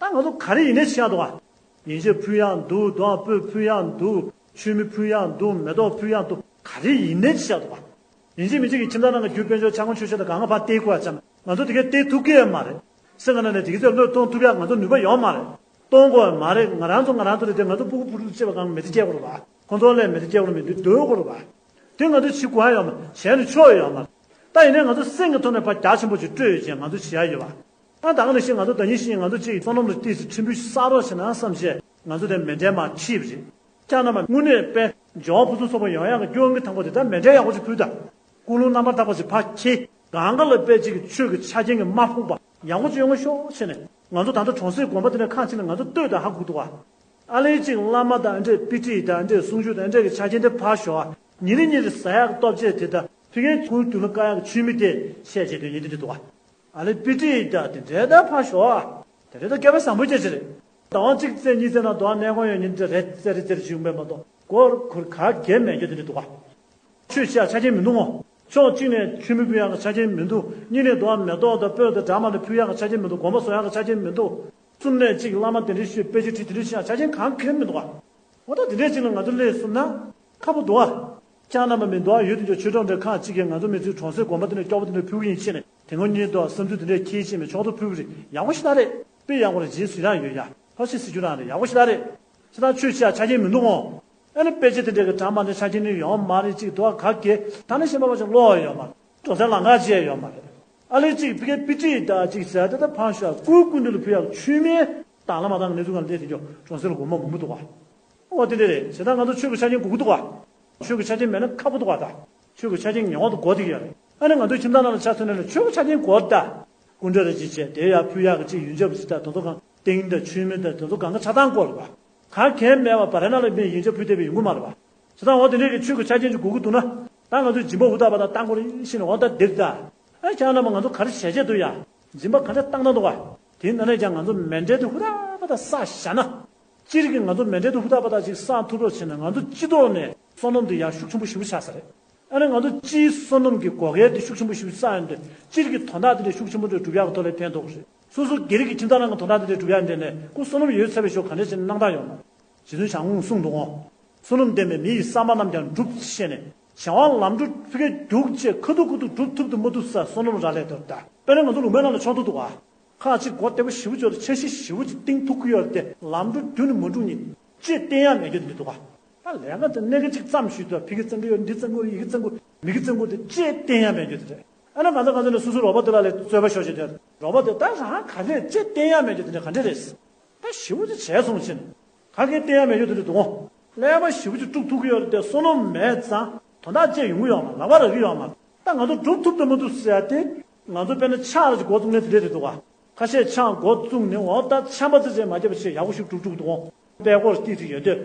ད་ང་ཚོ་ག་རེ་ཡིན་ནའི་བྱེད་ཡག་འདུག་ག་ཡིན་གཅིག་ཕུལ་ཡག་འདུག་རྡོ་སྤོས་ཕུལ་ཡག་འདུག་མཆོད་མེ་ཕུལ་ཡག་འདུག་མེ་ཏོག་ཕུལ་ཡག་འདུག་ག་རེ་ཡིན་ནའི་བྱེད་ཡག་འདུག་ག་ཡིན་གཅིག་མིན་གཅིག་གི་ཁྱིམ་ཚང་ནང་གི་རྒྱུ་དཔལ་འབྱོར་ཕྱྭ་ཁང་ཆོས་ཆོས་དང་གང་ག་ཕར་སྟེར་དགོས་ཡག་ཙམ་ང་ཚོ་དེ་གས་སྟེར་ཐུབ་ཀྱི་ཡོད་མ་རེད། སེམས་ཁ་ནང་ནས་དེ་གས་ཚོས་བློས་གཏོང་ཐུབ་ཡག་ང་ཚོ་ནུས་པ་ཡོད་མ་རེད། གཏོང་དགོས་ཡག་མ་རེད། ང་རང་ཚོ་ང་རང་ཚོ་རེད་དེ་ང་ཚོ་སྤུ་གུ་བུ་ཕྲུག་ཚོ་བྱས་པ་གང་མེད་དུ་སྐྱེལ་དགོས་རེད་པ། ཁོང་ཚོ་ལ་མེད་དུ་སྐྱེལ་དགོས་རེད་མི་འདུག་སྡོད་དགོས་རེད་པ། དེ་ང་ཚོ་བྱེད་དགོས་ཡག་ཡོད་མ་རེད། བྱས་ནས་ཆོག་ཡག་ཡོད་མ་རེད། ད་ཡིན་ནའི་ང་ཚོ་སེམས་ཀྱི་ཐོག་ནས་ཕར་རྒྱ་ཆེན་པོ་ཅིག་སྤྲོད་ཡོད་ཅེས་ང་ཚོ་བྱེད་ཡག་ཡོད་པ། ད་ད་ག་ནང་བཞིན་ང་ཚོ་ཟླ་ཉིན་བཞིན་ང་ཚོ་གཅིག་བསོད་ནམས་ལ་ཏོག་ཙམ་ཕྲན་བུ་ཞིག་བསགས་རོགས་བྱེད་ན་བསམ་བྱས་ང་ཚོ་དེ་མཎྜལ་མར་ཁྲིད་པ་རེད། ཁྱེད་རྣམ་པ་དངོས་གནས་དཔེ་འབྱོར་ཕུན་སུམ་ཚོགས་པ་ཡོང་ཡག་གི་རྒྱུ་ཨང་ཀི་དང་པོ་དེ་ད་མཎྜལ་ཡག་པོ་ཅིག་ཕུལ་དང་། ཀུན་སློང་རྣམ་པར་དག་པ་ཞིག་ཕར་འཁྱེར། གང་ག་ལ་དཔེ་ཅིག་གི་ཆོས་ཀྱི་ཆ་རྐྱེན་གྱིས་མ་ཕོག་པ་ཡག་པོ་ཅིག་ཡོང་གི་ཤོག་བྱས་ནས་ང་ཚོ་ད་ལྟ་གྲོང་གསེབ་དགོན་པ་དེ་འདྲ་ཁག་ཅིག་ལ་ང་ཚོ་ལྟོས་དང་ཧ་གོ་གི་འདུག་བ། ཨ་ལས་ཅིག་བླ་མ་དང་ཨ་འདྲས་དཔེ་ཁྲིད་དང་ཨ་འདྲས་གསུང་ཆོས་དང་ཨ་འདྲས་ཀྱི་ཆ་རྐྱེན་དེ་ཕར་ཞོག་ཨ། ཉིན་རེ་ཉིན་རེ་ཟ་ཡག་གི་ལྟོ་ཆས་དེ་དང་ཕ་གིའི་ཁོང་རྒྱུད་ལ་བཀག་ཡག་གི་ཆུ་མིག་དེ་བཤད་བྱས་དོན་ཡིན་དེ་འདྲ་འདུག་བ། ཨ་ལས་དཔེ་ཁྲིད་དང་དེ་འདྲས་ད་ཕར་ཞོག་ཨ། དེ་འདྲས་ད་སྐལ་པ་བཟང་པོ་སྐྱེ་ཆེ་རེད། ཟླ་བ་གཅིག་ཚེ་གཉིས་ཚེ་ནང་དུ་ཨ་གནས་སྐོར་ཡོང་ཉིན་དེ་རེ་རྩེ་རེ་རྩེ་རེ་བྱུང་བས་མ་གཏོགས་སྒོར་ཁུར་ག་གེ་མེད་རྒྱུ་དེ་འདྲ་འདུག་བ། ཆོས་བཤད་ཆ་རྐྱེན་མི་འདུག་མོ། ཕྱོགས་གཅིག་ནས་ཆུ་མིག་ཕུལ་ཡག་གི་ཆ་རྐྱེན་མི་འདུག་གཉིས་ནས་དོ་མེ་ཏོག་དང་སྤོས་དང་འདྲ་མ་ནས་ཕུལ་ཡག་གི་ཆ་རྐྱེན་མི་འདུག་དགོན་པ་བཟོ་ཡག་གི་ཆ་རྐྱེན་མི་འདུག་གསུམ་ནས་གཅིག་བླ་མ་དེ་འདྲ་ཞུས་དཔེ་ཆ་ཁྲིད་དེ་འདྲ་བྱེད་ཡག་ཆ་རྐྱེན་གང་གང་མི་འདུག་བ། འོ་ད་དེ་འདྲས་ཅིག་ལ་ང་ཚོ་སླེབས་སོང་ན་ཁག་པོ་འདུག་བ། ཅང་རྣམ་པ་མི་འདུག་ཨ། ཡོད་དེ་འཇོག་ཆོས་གྲོགས་འདྲ་ཁག་ཅིག་གིས་ང་ཚོ་མི་ཚོའི་གྲོང་གསེབ་དགོན་པ་དེ་ནས་སྐྱོ་པོ་དེ་འདྲ་ཕུལ་གི་ཡིན་ཕྱིན་ནས། དེ་སྔོན་ཉིན་དུ་བསམ་ཚུལ་དེ་འདྲ་ཁྱེད་ཅིག་མི་ཆོག་ཏུ་ཕུལ་བ་རེད། ཡག་པོ་ཞིག་ད་རེད། དཔེ་ཡག་པོ་རེད། རྗེས་སུ་ཡང་ཡོད་ཡ། ཧ་ཤི་སི་ཇུ་རང་རེད། ཡག་པོ་ཞིག་ད་རེད། ཁྱེད་རང་ཆོས་བཤད་ཆ་རྐྱེན་མི་འདུག་འོང་། ཨ་ནི་དཔེ་ཆ་དེ་འདྲ་གི་གྲངས་མ་འདྲ་ཆ་རྐྱེན་ནི་ཡོང་མ་རེད། ཅིག་དུ་བ་ག་གེ་ད་ནི་ཤེས་པ་བ་ཅིག་ཀློག་ཡོད་མ་རེད། གྲོང་གསེབ་ལམ་ཁ་བཅད་ཡོད་མ་རེད། ཨ་ལེ་ཅིག་ཕི་ཀའི་པི་ཏི་དང་ཅིག་ཟེར་དེ་ད་ཕང་ཤོག་སྐུ་སྐུ་མདུན་ལ་ཕུལ་ཡག་ཆུ་མེ་དང་ལ་མ་དང་གནས་ཚུལ་གང་ལས་དེ་འཇོག་གྲོང་གསེབ་ལ་སྒོར་མོ་མང་པོ་འདུག་བ། ཨོ་དེ་འདྲ་རེད། བྱས་ཙང་ང་ཚོ་ཆོས་ཀྱི་ཆ་རྐྱེན་དགོས་ཀྱི་འདུག་བ། ཆོས་ཀྱི་ཆ་རྐྱེན་མེད་ན་ཁག་པོ་འདུག་བ་ད། ཆོས་ཀྱི་ཆ་རྐྱེན་ངེས་པར་དུ་དགོས་ཀྱི་ཡོད་རེད། ཨ་ནི་ང་ཚོ་ཁྱིམ་ཚང་ནང་ལ་ཆ་མཚོན་ན་ལ་ཆོས་ཀྱི་ཆ་རྐྱེན་དགོས་ད། སྐུ་འདྲ་རེ་ཅིག་བྱས་དེ་ཡར་ཕུལ་ཡག་གི་ཅིག་ཡོན་ཆབ་ཅིག་ད་དེ་ཚོ་གང་ཏིང་ད་ཆུ་མེ་ད་དེ་ཚོ་གང་ག་ཆ་ཚང་དགོས་རེད་བ། གང་གལ་མེད་པ་བ་རེ་ན་ལ་མེད་ཡོན་ཆབ་ཕུལ་བསྡད་པའི་ཡོང་གི་མ་རེད་བ། བྱས་ཙང་འོ་དེ་འདྲའི་གི་ཆོས་ཀྱི་ཆ་རྐྱེན་ཅིག་དགོས་ཀྱི་འདུག་ན། ད་ང་ཚོས་སྦྱིན་པ་ཧུར་ཐག་པ་དང་བཏང་དགོས་རེད་ཤེས་ནས་འོ་ད་འདིར་ད། ཨ་ཁྱེད་རྣམ་པ་ང་ཚོ་ག་རེ་བྱས་བྱས་འདུག་ཡ། སྦྱིན་པ་ག་འདྲ་བཏང་བཏང་འདུག་བ། དེ་ན་ནས་ཀྱང་ང་ཚོ་མཎྜལ་དེ་ཧུར་ཐག་པ་དང་བསགས་བཞག་ན། སྤྱིར་གྱི་ང་ཚོ་མཎྜལ་དེ་ཧུར་ཐག་པ་དང་ཅིག་བསགས་ཐུབ་རོགས་བྱས་ན་ང་ཚོ་སྤྱི་ཐོག་ནས་བསོད་ནམས་དེ་ཡར་ཤུགས་ཆེན་པོ་ཞེ་པོ་ཆགས་ས་རེད། ཨ་ནི་ང་ཚོ་སྤྱིའི་བསོད་ནམས་ཀྱི་བགོ་སྐལ་དེ་ཤུགས་ཆེན་པོ་ཞེ་པོ་བསགས་ཡོང་དུས་སྤྱིར་གྱི་དོན་དག་དེ་འདྲ་ཤུགས་ཆེན་པོ་འདྲ་སྒྲུབ་ཡག་གི་ཐོག་ལ་ཕན་ཐོགས་རེད། སོ་སོ་སྒེར་གྱི་ཁྱིམ་ཚང་ནང་གི་དོན་དག་དེ་འདྲ་སྒྲུབ་ཡག་འདྲ་ནས་ཁོ་བསོད་ནམས་ཡོད་ཚར་བའི་ཞོར་ག་འདྲ་བྱས་ནས་གནང་སྟངས་ཡོད་མ་རེད། རྗེ་བཙུན་བྱམས་མགོན་གསུངས་འདུག་གོ། བསོད་ནམས་ལྡན་པས་མི་ཡི་བསམ་པ་རྣམས་ཀྱང་འགྲུབ་ཅེས་ནས། བྱ་བ་ལམ་འགྲོ་ཕུགས་ཀྱི་རྒྱུག་ཅེས་ཁ་ཐུག་ཁ་ཐུག་འགྲུབ་ཐུབ་ཏུ་མ་ཐུབ་ས་བསོད་ནམས་རག་ལས་དོར་ད། དཔེར་ན་ང་ཚོ་ལུང་པའི་ནང་ལ་ཆོག་ཏུ་འདུག་ག། ཁག་ཅིག་སྒོ་བདེ་པོ་ཞེ་པོ་ཅོག་ཏུ་འཆར་གཞི་ཞེ་པོ་ཅིག་བཏིང་ཐུབ་ཀྱི་ཡོད་རེད་དེ་ལམ་འགྲོ་རྒྱུ་ནི་མ་འགྲུབ་ནི་ཅེས་བསྟན་ཡ་མེད་རྒྱུ་དེ་འདུག་ག། ད་ལས་ཀ་དེ་གནད་འགག་ཅིག་ཙམ་ཞིག་ཏུ་ཕ་གི་བཙན་གི་ཡོད་འདི་བཙན་གི་ཡི་གི་བཙན་གི་མི་གི་བཙན་གི་དེ་ཅེས་བསྟན་ཡ་མེད་རྒྱུ་དེ་རེད། ཨ་ན་ང་ཚོ་ང་ཚོ་ནས་སོ་སོའི་རོགས་པ་དེ་ལ་ལས་རྩོད་པ་ཤོར་བྱས་དེ་རོགས་པ་དེ་ད་རང་ག་ལས་ཅེས་བསྟན་ཡ་མེད་རྒྱུ་དེ་འདྲ་ག་འདྲ་རེད། ད་ཞེ་པོ་ཅིག་བྱས་སོང་ཕྱིན། ག་གེ་བསྟན་ཡ་མེད་རྒྱུ་དེ་འདྲ་འདུག་གོ། ཀླད་པ་ཞེ་པོ་ཅིག་དཀྲུག་ཐུབ་ཀྱི་ཡོད་རེད་དེ་བསོད་ནམས་མེད་ཙང་དོན་དག་ཅེས་ཡོང་གི་ཡོད་མ་ལག་པ་རག་གི་ཡོད་མ། ད་ང་ཚོ་སྒྲུབ་ཐུབ་དང་མ་ཐུབ་ཟེར་ཡ་དེ་ང་ཚོ་དཔེར་ན་ཆང་རེ་ཅིག་འགོ་བཙུགས་ནས་དེ་འདྲ་རེད་འདུག་ག། ཁ་ཤས་ཆང་འགོ་བཙུགས་ནས་འོ་ད་ཆམ་པ་ཙི་ཙི་མ་བརྒྱབ་པ་ཞིག་ཡག་པོ་ཞིག་དཀྲུག་དཀྲུག་འདུག་གོ། དཔེ་སྐོར་ཏིག་ཏིག་ཡོད་དུས།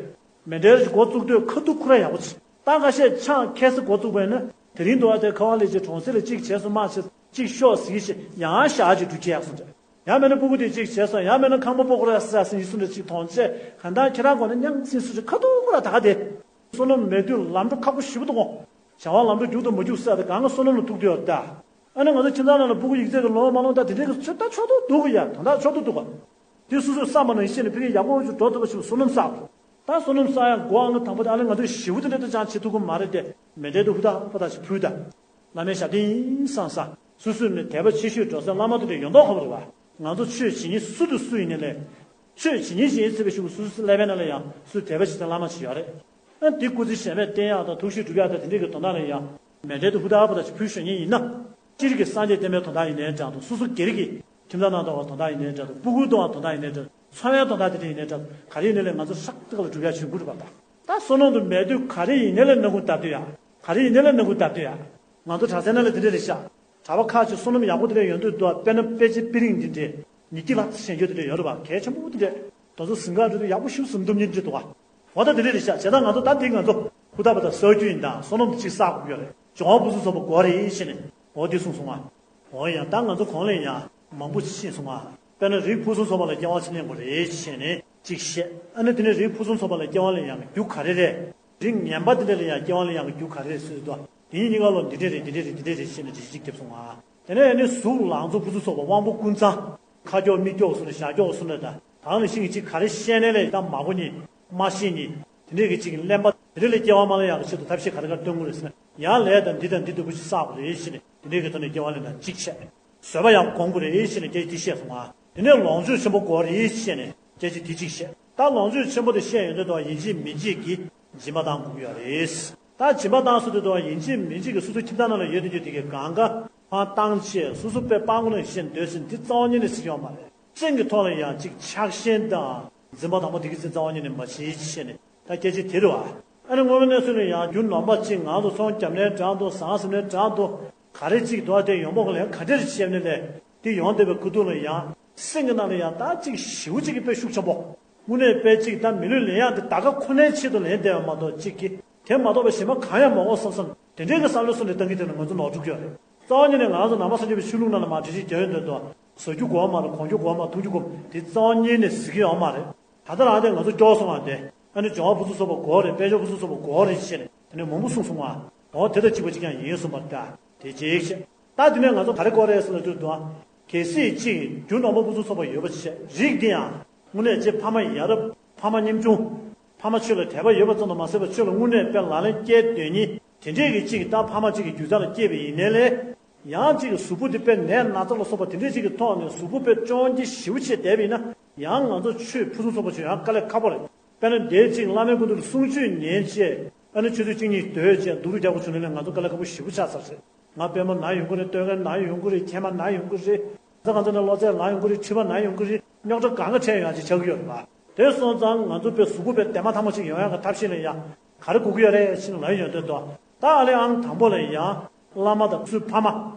མཎྜལ་འགོ་བཙུགས་དུས་ཁ་ཐུག་ཁོ་ར་ཡག་པོ་བྱེད། ད་ཁ་ཤས་ཆང་ཁ་སང་འགོ་བཙུགས་པ་ཡིན་ན་དེ་རིང་འདུག་ཨ་དེ་ཁ་བ་ལས་ཀྱི་གྲོང་གསེབ་ལ་གཅིག་བྱས་སོང་མ་བྱས་གཅིག་ཤོག་ཟིག་ཞེས་ཡང་ཞག་ཅིག་འགྲུལ་སྐྱེལ་ཡག་སོང་རེད། ཡང་མེད་ན་སྤུ་གུ་དེ་གཅིག་བྱས་སོང་ཡང་མེད་ན་ཁང་པ་སྤོ་ཁོ་ར་ཟ་ཟིན་ཡིན་སོང་རེད་གཅིག་མཐོང་ཆེ་གང་ལྟར་ཁྱེད་རང་གོ་ན་མྱངས་ཟིན་སོང་རེད་ཁ་ཐུག་ཁོ་ར་ད་ག་དེ། བསོད་ནམས་མེད་དུས་ལམ་འགྲོ་ཁག་པོ་ཞེ་པོ་འདུག་གོ། བྱ་བ་ལམ་འགྲོ་རྒྱུག་དང་མ་རྒྱུག་ཟེར་ཏེ་གང་ག་བསོད་ནམས་ལ་ཐུག་དུས་ཡོད་ད། ཨ་ནི་ང་ཚོ་ཁྱིམ་ཚང་ནང་ལ་སྤུ་གུ་ཡིག་ཚད་ཀྱི་ལོང་མ་ལོང་ད་དེ་འདྲའི་གི་ཚོད་ལྟ་ཆོག་ཏུ་འདུག་གི་ཡ་དོན་དག་ཆོག་ཏུ་འདུག་ག། དེ་སོ་སོས་བསམ་པ་ནང་བཞིན་ནས་ཕ་གི་ཡག་པོ་ཅིག་འགྲོ་ཐུབ་པ་ཞིག་བསོད་ནམས་བསགས་དགོས། ད་བསོད་ནམས་བསགས་ཡ་འགོ་ཨང་དང་པོ་དེ་ཨ་ནི་ང་ཚོས་ཞེ་པོ་དེ་འདྲ་དེ་ཅང་བྱེད་ཐུབ་ཀྱི་མ་རེད་དེ་མཎྜལ་དུ་ཧུར་ཐག་པ་ཐག་ཞིག་ཕུལ་ད། བླ་མའི་ཞབས་བརྟན་ཡིན་བསམ་ས། སོ་སོས་ནི་དད་པ་ཆེ་ཤོས་འགྲོ་སའི་བླ་མ་དེ་འདྲ་ཡོད་མདོག་ཁ་པོ་རེད་བ། ང་ཚོ་ཆོས་བྱེད་མཁན་སུ་དང་སུ་ཡིན་ནའི་ལས། ཆོས་བྱེད་མཁན་ཞིག་ཡིན་ཚེ་བའི་ཤུགས་སུ་སོ་སོའི་ཀླད་པའི་ནང་ལ་ཡང་སུ་དད་པ་བྱེད་སའི་བླ་མ་ཞིག་ཡོད་རེད། ཨ་འདི་སྐུ་ཚེ་ཞལ་མེད་བརྟན་ཡག་དང་ཐུགས་རྗེ་སྒྲུབ་ཡག་དང་དེ་འདྲའི་གི་དོན་དག་ལ་ཡང་མཎྜལ་དུ་ཧུར་ཐག་པ་ཐག་ཞིག་ཕུལ་ཞུ་མཁན་ཡིན་ན། སྤྱིར་གྱི་སངས་རྒྱས་བསྟན་པའི་དོན་དག་ཡིན་ནའི་འདྲ་འདུག་སོ་སོ་སྒེར་གྱི་ཁྱིམ་ཚང་ནང་དུ་བ་དོན་དག་ཡིན་ནའི་འདྲ་འདུག་སྤུ་གུ་དུ་བ་དོན་དག་ཡིན་ནའི་འདྲ་འདུག་འཚོ་བའི་དོན་དག་དེ་འདྲ་ཡིན་ནའི་འདྲ་འདུག་ག་རེ་ཡིན་ནའི་ལས་ང་ཚོ་ཧྲག་ཏག་ལ་སྒྲུབ་ཡག་བྱེད་དགོས་རེད་པ་ད། ད་བསོད་ནམས་དུ་མེད་དུས་ག་རེ་ཡིན་ནའི་ལས་སྣ་ཁུག་བརྡབ་དུས་ཡ། ག་རེ་ཡིན་ནའི་ལས་སྣ་ཁུག་བརྡབ་དུས་ཡ། ང་ཚོ་གྲྭ་སའི་ནང་ལ་དེ་འདྲ་རེད་ཤག་གྲྭ་པ་ཁག་ཅིག་བསོད་ནམས་ཡག་པོ་དེ་འདྲ་ཡོང་དུས་འདུག་དཔེར་ན་དཔེ་ཆའི་དཔེ་རིང་འདི་འདྲའི་ཉིས་བརྒྱ་ལྷག་ཙམ་ཤེས་རྒྱུ་དེ་འདྲ་ཡོད་རེད་པ། གལ་ཆེན་པོ་དེ་འདྲ། དེ་ཚོ་ཟིན་ག་འགྲོ་དུས་ཡག་པོ་ཞིག་ཟིན་ཐུབ་མཁན་ཅིག་འདུག་ག་འོ་ད་དེ་འདྲ་རེད་ཤག་བྱས་ཙང་ང་ཚོ་ད་འདི་ང་ཚོ་ཧུར་ཐག་པ་དང་གསར་རྒྱུ་ཡིན་ད་བསོད་ནམས་དེ་གཅིག་བསགས་དགོས་ཀྱི་ཡོད་རེད། ལྗོན་དབང་ཕུན་སུམ་ཚོགས་པ་དགོས་རེད་ཞེས་ནས་འོ་དེ་གསུངས་སོང་ང་། འོ་ཡང་ད་ང་ཚོ་གོང་ལ་ཡང་མང་པོ་ཤེས་སོང་ང་། དཔེར་ན་རིགས་ཕུན་སུམ་ཚོགས་པ་ལ་སྐྱེ་བ་ཕྱི་ནས་དགོས་རེད་ཞེས་ནས་གཅིག་བཤད། ཨ་ནི་དེ་ནས་རིགས་ཕུན་སུམ་ཚོགས་པ་ལ་སྐྱེ་བ་ལེན་ཡག་གི་རྒྱུ་ག་རེ་རེད། རིགས་ངན་པ་དེ་འདྲ་ལ་ཡང་སྐྱེ་བ་ལེན་ཡག་གི་རྒྱུ་ག་རེ་རེད་ཟེར་དུས། དེ་གཉིས་གཉིས་ཀ་ལོ་འདི་འདྲ་རེད་འདི་འདྲ་རེད་འདི་འདྲ་རེད་ཞེས་ནས་འགྲེལ་བཤད་རྒྱབ་སོང་ང་། དེ་ནས་ཨ་ནི་གཟུགས་ལང་ཚོ་ཕུན་སུམ་ཚོགས་པ་དབང་པོ་ཀུན་ཚང་། ཁ་སྐྱོག་མིག་སྐྱོག་སོང་ནས་ཞྭ་སྐྱོག་སོང་ནས་ད། ད་ནི་ཤིང་གཅིག་ག་རེ་བཤད་ནས་ལས་ད་མ་གོ་ནི། མ་ཤེས་ནི། དེ་འདྲས་ཀྱི་གཅིག་གླེན་པ་དེ་འདྲས་ལས་སྐྱེ་བ་མ་ལེན་ཡག་གི་ཆེད་དུ་ཐབས་ཤེས་ག་རེ་ག་རེ་སྟོན་དགོས་རེད་ཟེར་ན། ཡང་ལས་དང་འདི་དང་འདི་ལྟ་བུ་ཞིག་བསགས་པ་རེད་ཞེས་ནས་དེ་འདྲས་ཀྱི་ཐོག་ནས་སྐྱེ་བ་ལེན་དང་གཅིག་བཤད། བཟོད་པ་ཡང་སྒོམ་དགོས་རེད་ཞེས་ནས་སྐད་ཆ་དེ་བཤད་སོང་ང་། དེ་ནས་ལོངས་སྤྱོད་ཆེན་པོ་དགོས་རེད་ཞེས་ནས་སྐད་ཆ་དེ་གཅིག་བཤད། ད་ལོངས་སྤྱོད་ཆེན་པོ་དེ་བཤད་ཡོང་དུས་ད་ཡིན་གཅིག་མིན་གཅིག་གིས་སྦྱིན་པ་བཏང་དགོས་ཀྱི་ཡོད་རེད། ད་སྦྱིན་པ་བཏང་ཟེར་དུས་ད་ཡིན་གཅིག་མིན་གཅིག་གིས་སོ་སོའི་ཁྱིམ་ཚང་ནང་ལ་ཡོད་དུས་དེ་གའི་གང་ག་ཕར་བཏང་བྱས་སོ་སོ་དཔེ་སྤྲང་པོ་ནང་བཞིན་སྡོད་ཟིན་འདི་རྩ་བ་ཉིད་ནས་ཟེར་གྱི་ཡོད་མ་རེད། སེམས་ཀྱི་ཐོག་ལ་ཡང་གཅིག་ཆགས་ཞེན་དང་འཛིན་པ་དང་པོ་དེ་གི་ཚེ་རྩ་བ་ཉིད་ནས་མ་བྱེད་ཅེས་ནས་ད་སྐད་ཆ་དེ་རེད་བ། ཨ་ནི་དངོས་པོའི་གནས་ཚུལ་ལ་ཡང་རྒྱུ་ནོམ་པ་གཅིག་ངང་དུ་ཚོང་རྒྱབ་ནའི་འདྲ་འདུག་ཟང་ཟིན་ནའི་འདྲ་འདུག་ག་རེ་གཅིག་འདུག་ཨ་དེ་ཡོང་འབབ་ལ་ཡང་ག་འདྲ་རེ་བཤད་ནས་ལས་དེ་ཡོང་བསྡད་པའི་ཁུ་ཐུག་ལ་ཡང་སེམས་ཀྱི་ནང་ལ་ཡང་ད་གཅིག་ཞེ་པོ་གཅིག་གི་དཔེ་ཤུགས་ཆེན་པོ། དངོས་གནས་དཔེ་གཅིག་ད་མི་ལུས་ལེན་ཡག་དེ་ད་ག་ཁོ་ནའི་ཆེད་དུ་ལེན་བསྡད་པ་མ་གཏོགས་གཅིག་གིས་དེ་མ་གཏོགས་པའི་གཞན་པ་གང་ཡང་མ་དགོས་བསམ་བསམ་དེ་འདྲའི་གི་བསམ་བློ་གསུམ་ནས་བཏང་གི་དེ་ལ་ང་ཚོ་ནོར་འཁྲུལ་གྱི་ཡོད་རེད། རྩ་བ་ཉིད་ནས་ང་ཚོ་ནང་པ་སངས་རྒྱས་པའི་ཆོས་ལུགས་ནང་ལ་མ་འདྲི་ཞིག་རྒྱ་ཡོད་འདོད་དོ། བཟོ་རྒྱུ་དགོས་མ་རེད། གོན་རྒྱུ་དགོས་མ་མཐོང་རྒྱུ་དགོས་དེ་རྩ་བ་ཉིད་ནས་གཟིགས་ཀྱི་ཡོད་མ་རེད། ད་ལྟ་རང་དེ་ང་ཚོ་སྐྱོ་སོང་བ་དེ་ཨ་ནི་སྦྱོར་བ་ཕུན་སུམ་ཚོགས་པ་དགོས་རེད། དཔལ་འབྱོར་ཕུན་སུམ་ཚོགས་པ་དགོས་རེད་ཞེས་ནས་དེ་ནས་མང་པོ་གསུངས་སོང་བ། འོ་དེ་དང་གཅིག་པ་གཅིག་རྐྱང་ཡིན་གསུངས་པ་ད་དེ་རྗེས་ཤེས། ད་དེ་ནས་ང་ཚོ་ག་རེ་དགོས་རེད་ཟེར་ལ་དུས་དུ་གལ་སྲིད་གཅིག་རྒྱུ་ནོམ་པ་ཕུན་སུམ་ཚོགས་པ་ཡོད་པ་བྱས་རིགས་འདི་ཡང་དངོས་གནས་ཅིག་ཕ་མ་ཡ་རབས་ཕ་མ་ཉམ་ཆུང་། ཕ་མ་ཆོས་ལ་དད་པ་ཡོད་པ་ཙམ་དུ་མ་ཟད་པར་ཆོས་ལ་དངོས་གནས་དཔེ་ལག་ལེན་སྐྱེལ་འདོད་མཁན། དེ་འདྲས་ཀྱི་གཅིག་ད་ཕ་མ་གཅིག་གི་རྒྱུད་རྩ་ལ་སྐྱེས་པ་ཡིན་ནའི་ལས། ཡང་གཅིག་གི་གཟུགས་པོ་དེ་དཔེ་ནད་ན་ཚ་ལ་སོགས་པ་དེ་འདྲས་གཅིག་གི་ཐོག་ནས་གཟུགས་པོ་དཔེ་བཅོས་ཀྱི་ཞེ་པོ་ཆེ་བསྡད་པ་ཡིན་ན། ཡང་ང་ཚོ་ཆོས་ཕུན་སུམ་ཚོགས་པ་ཆོས་ཡང་དཀའ་ལས་ཁག་པོ་རེད། དཔེར་ན་དེའི་གཅིག་བླ་མའི་སྐུ་མདུན་དུ་གསུང་ཆོས་ཉན་བྱས། ཨ་ནི་ཆུ་ཚོད་གཅིག་གཉིས་སྡོད་བྱས་སྡུག་རུ་རྒྱག་དགོས་བྱུང་ནས་ང་ཚོ་དཀའ་ལས་ཁག་པོ་ཞེ་པོ་ཆགས་ཚར་རེད། ང་པད་མ་ན་ཡོང་གི་རེད། སྟོད་ཁ་ན་ཡོང་གི་རེད། མཁལ་མ་ན་ཡོང་གི་རེད། གང་ཚ་གང་ཚ་ནས་གློ་ཚད་ན་ཡོང་གི་རེད། མཁྲིས་པ་ན་ཡོང་གི་རེད། རྙོག་དྲ་གང་ག་འཕྲད་ཡོང་ཡ་ཅིག་ཆགས་ཀྱི་ཡོད་རེད་པ། དེ་སོང་ཙང་ང་ཚོ་དཔེ་གཟུགས་པོ་དཔེ་དེ་མ་ཐག་མ་ཅིག་ཡོང་ཡ་གི་ཐབས་ཤེས་ལ་ཡ། ག་རེ་དགོས་ཀྱི་ཡོད་རེད་ཕྱིན་ལ་ཡོང་དུས་དོ། ད་ཨ་ལེ་ཨང་དང་པོ་ལ་ཡ། བླ་མ་དང་ཚུལ་ཕ་མ།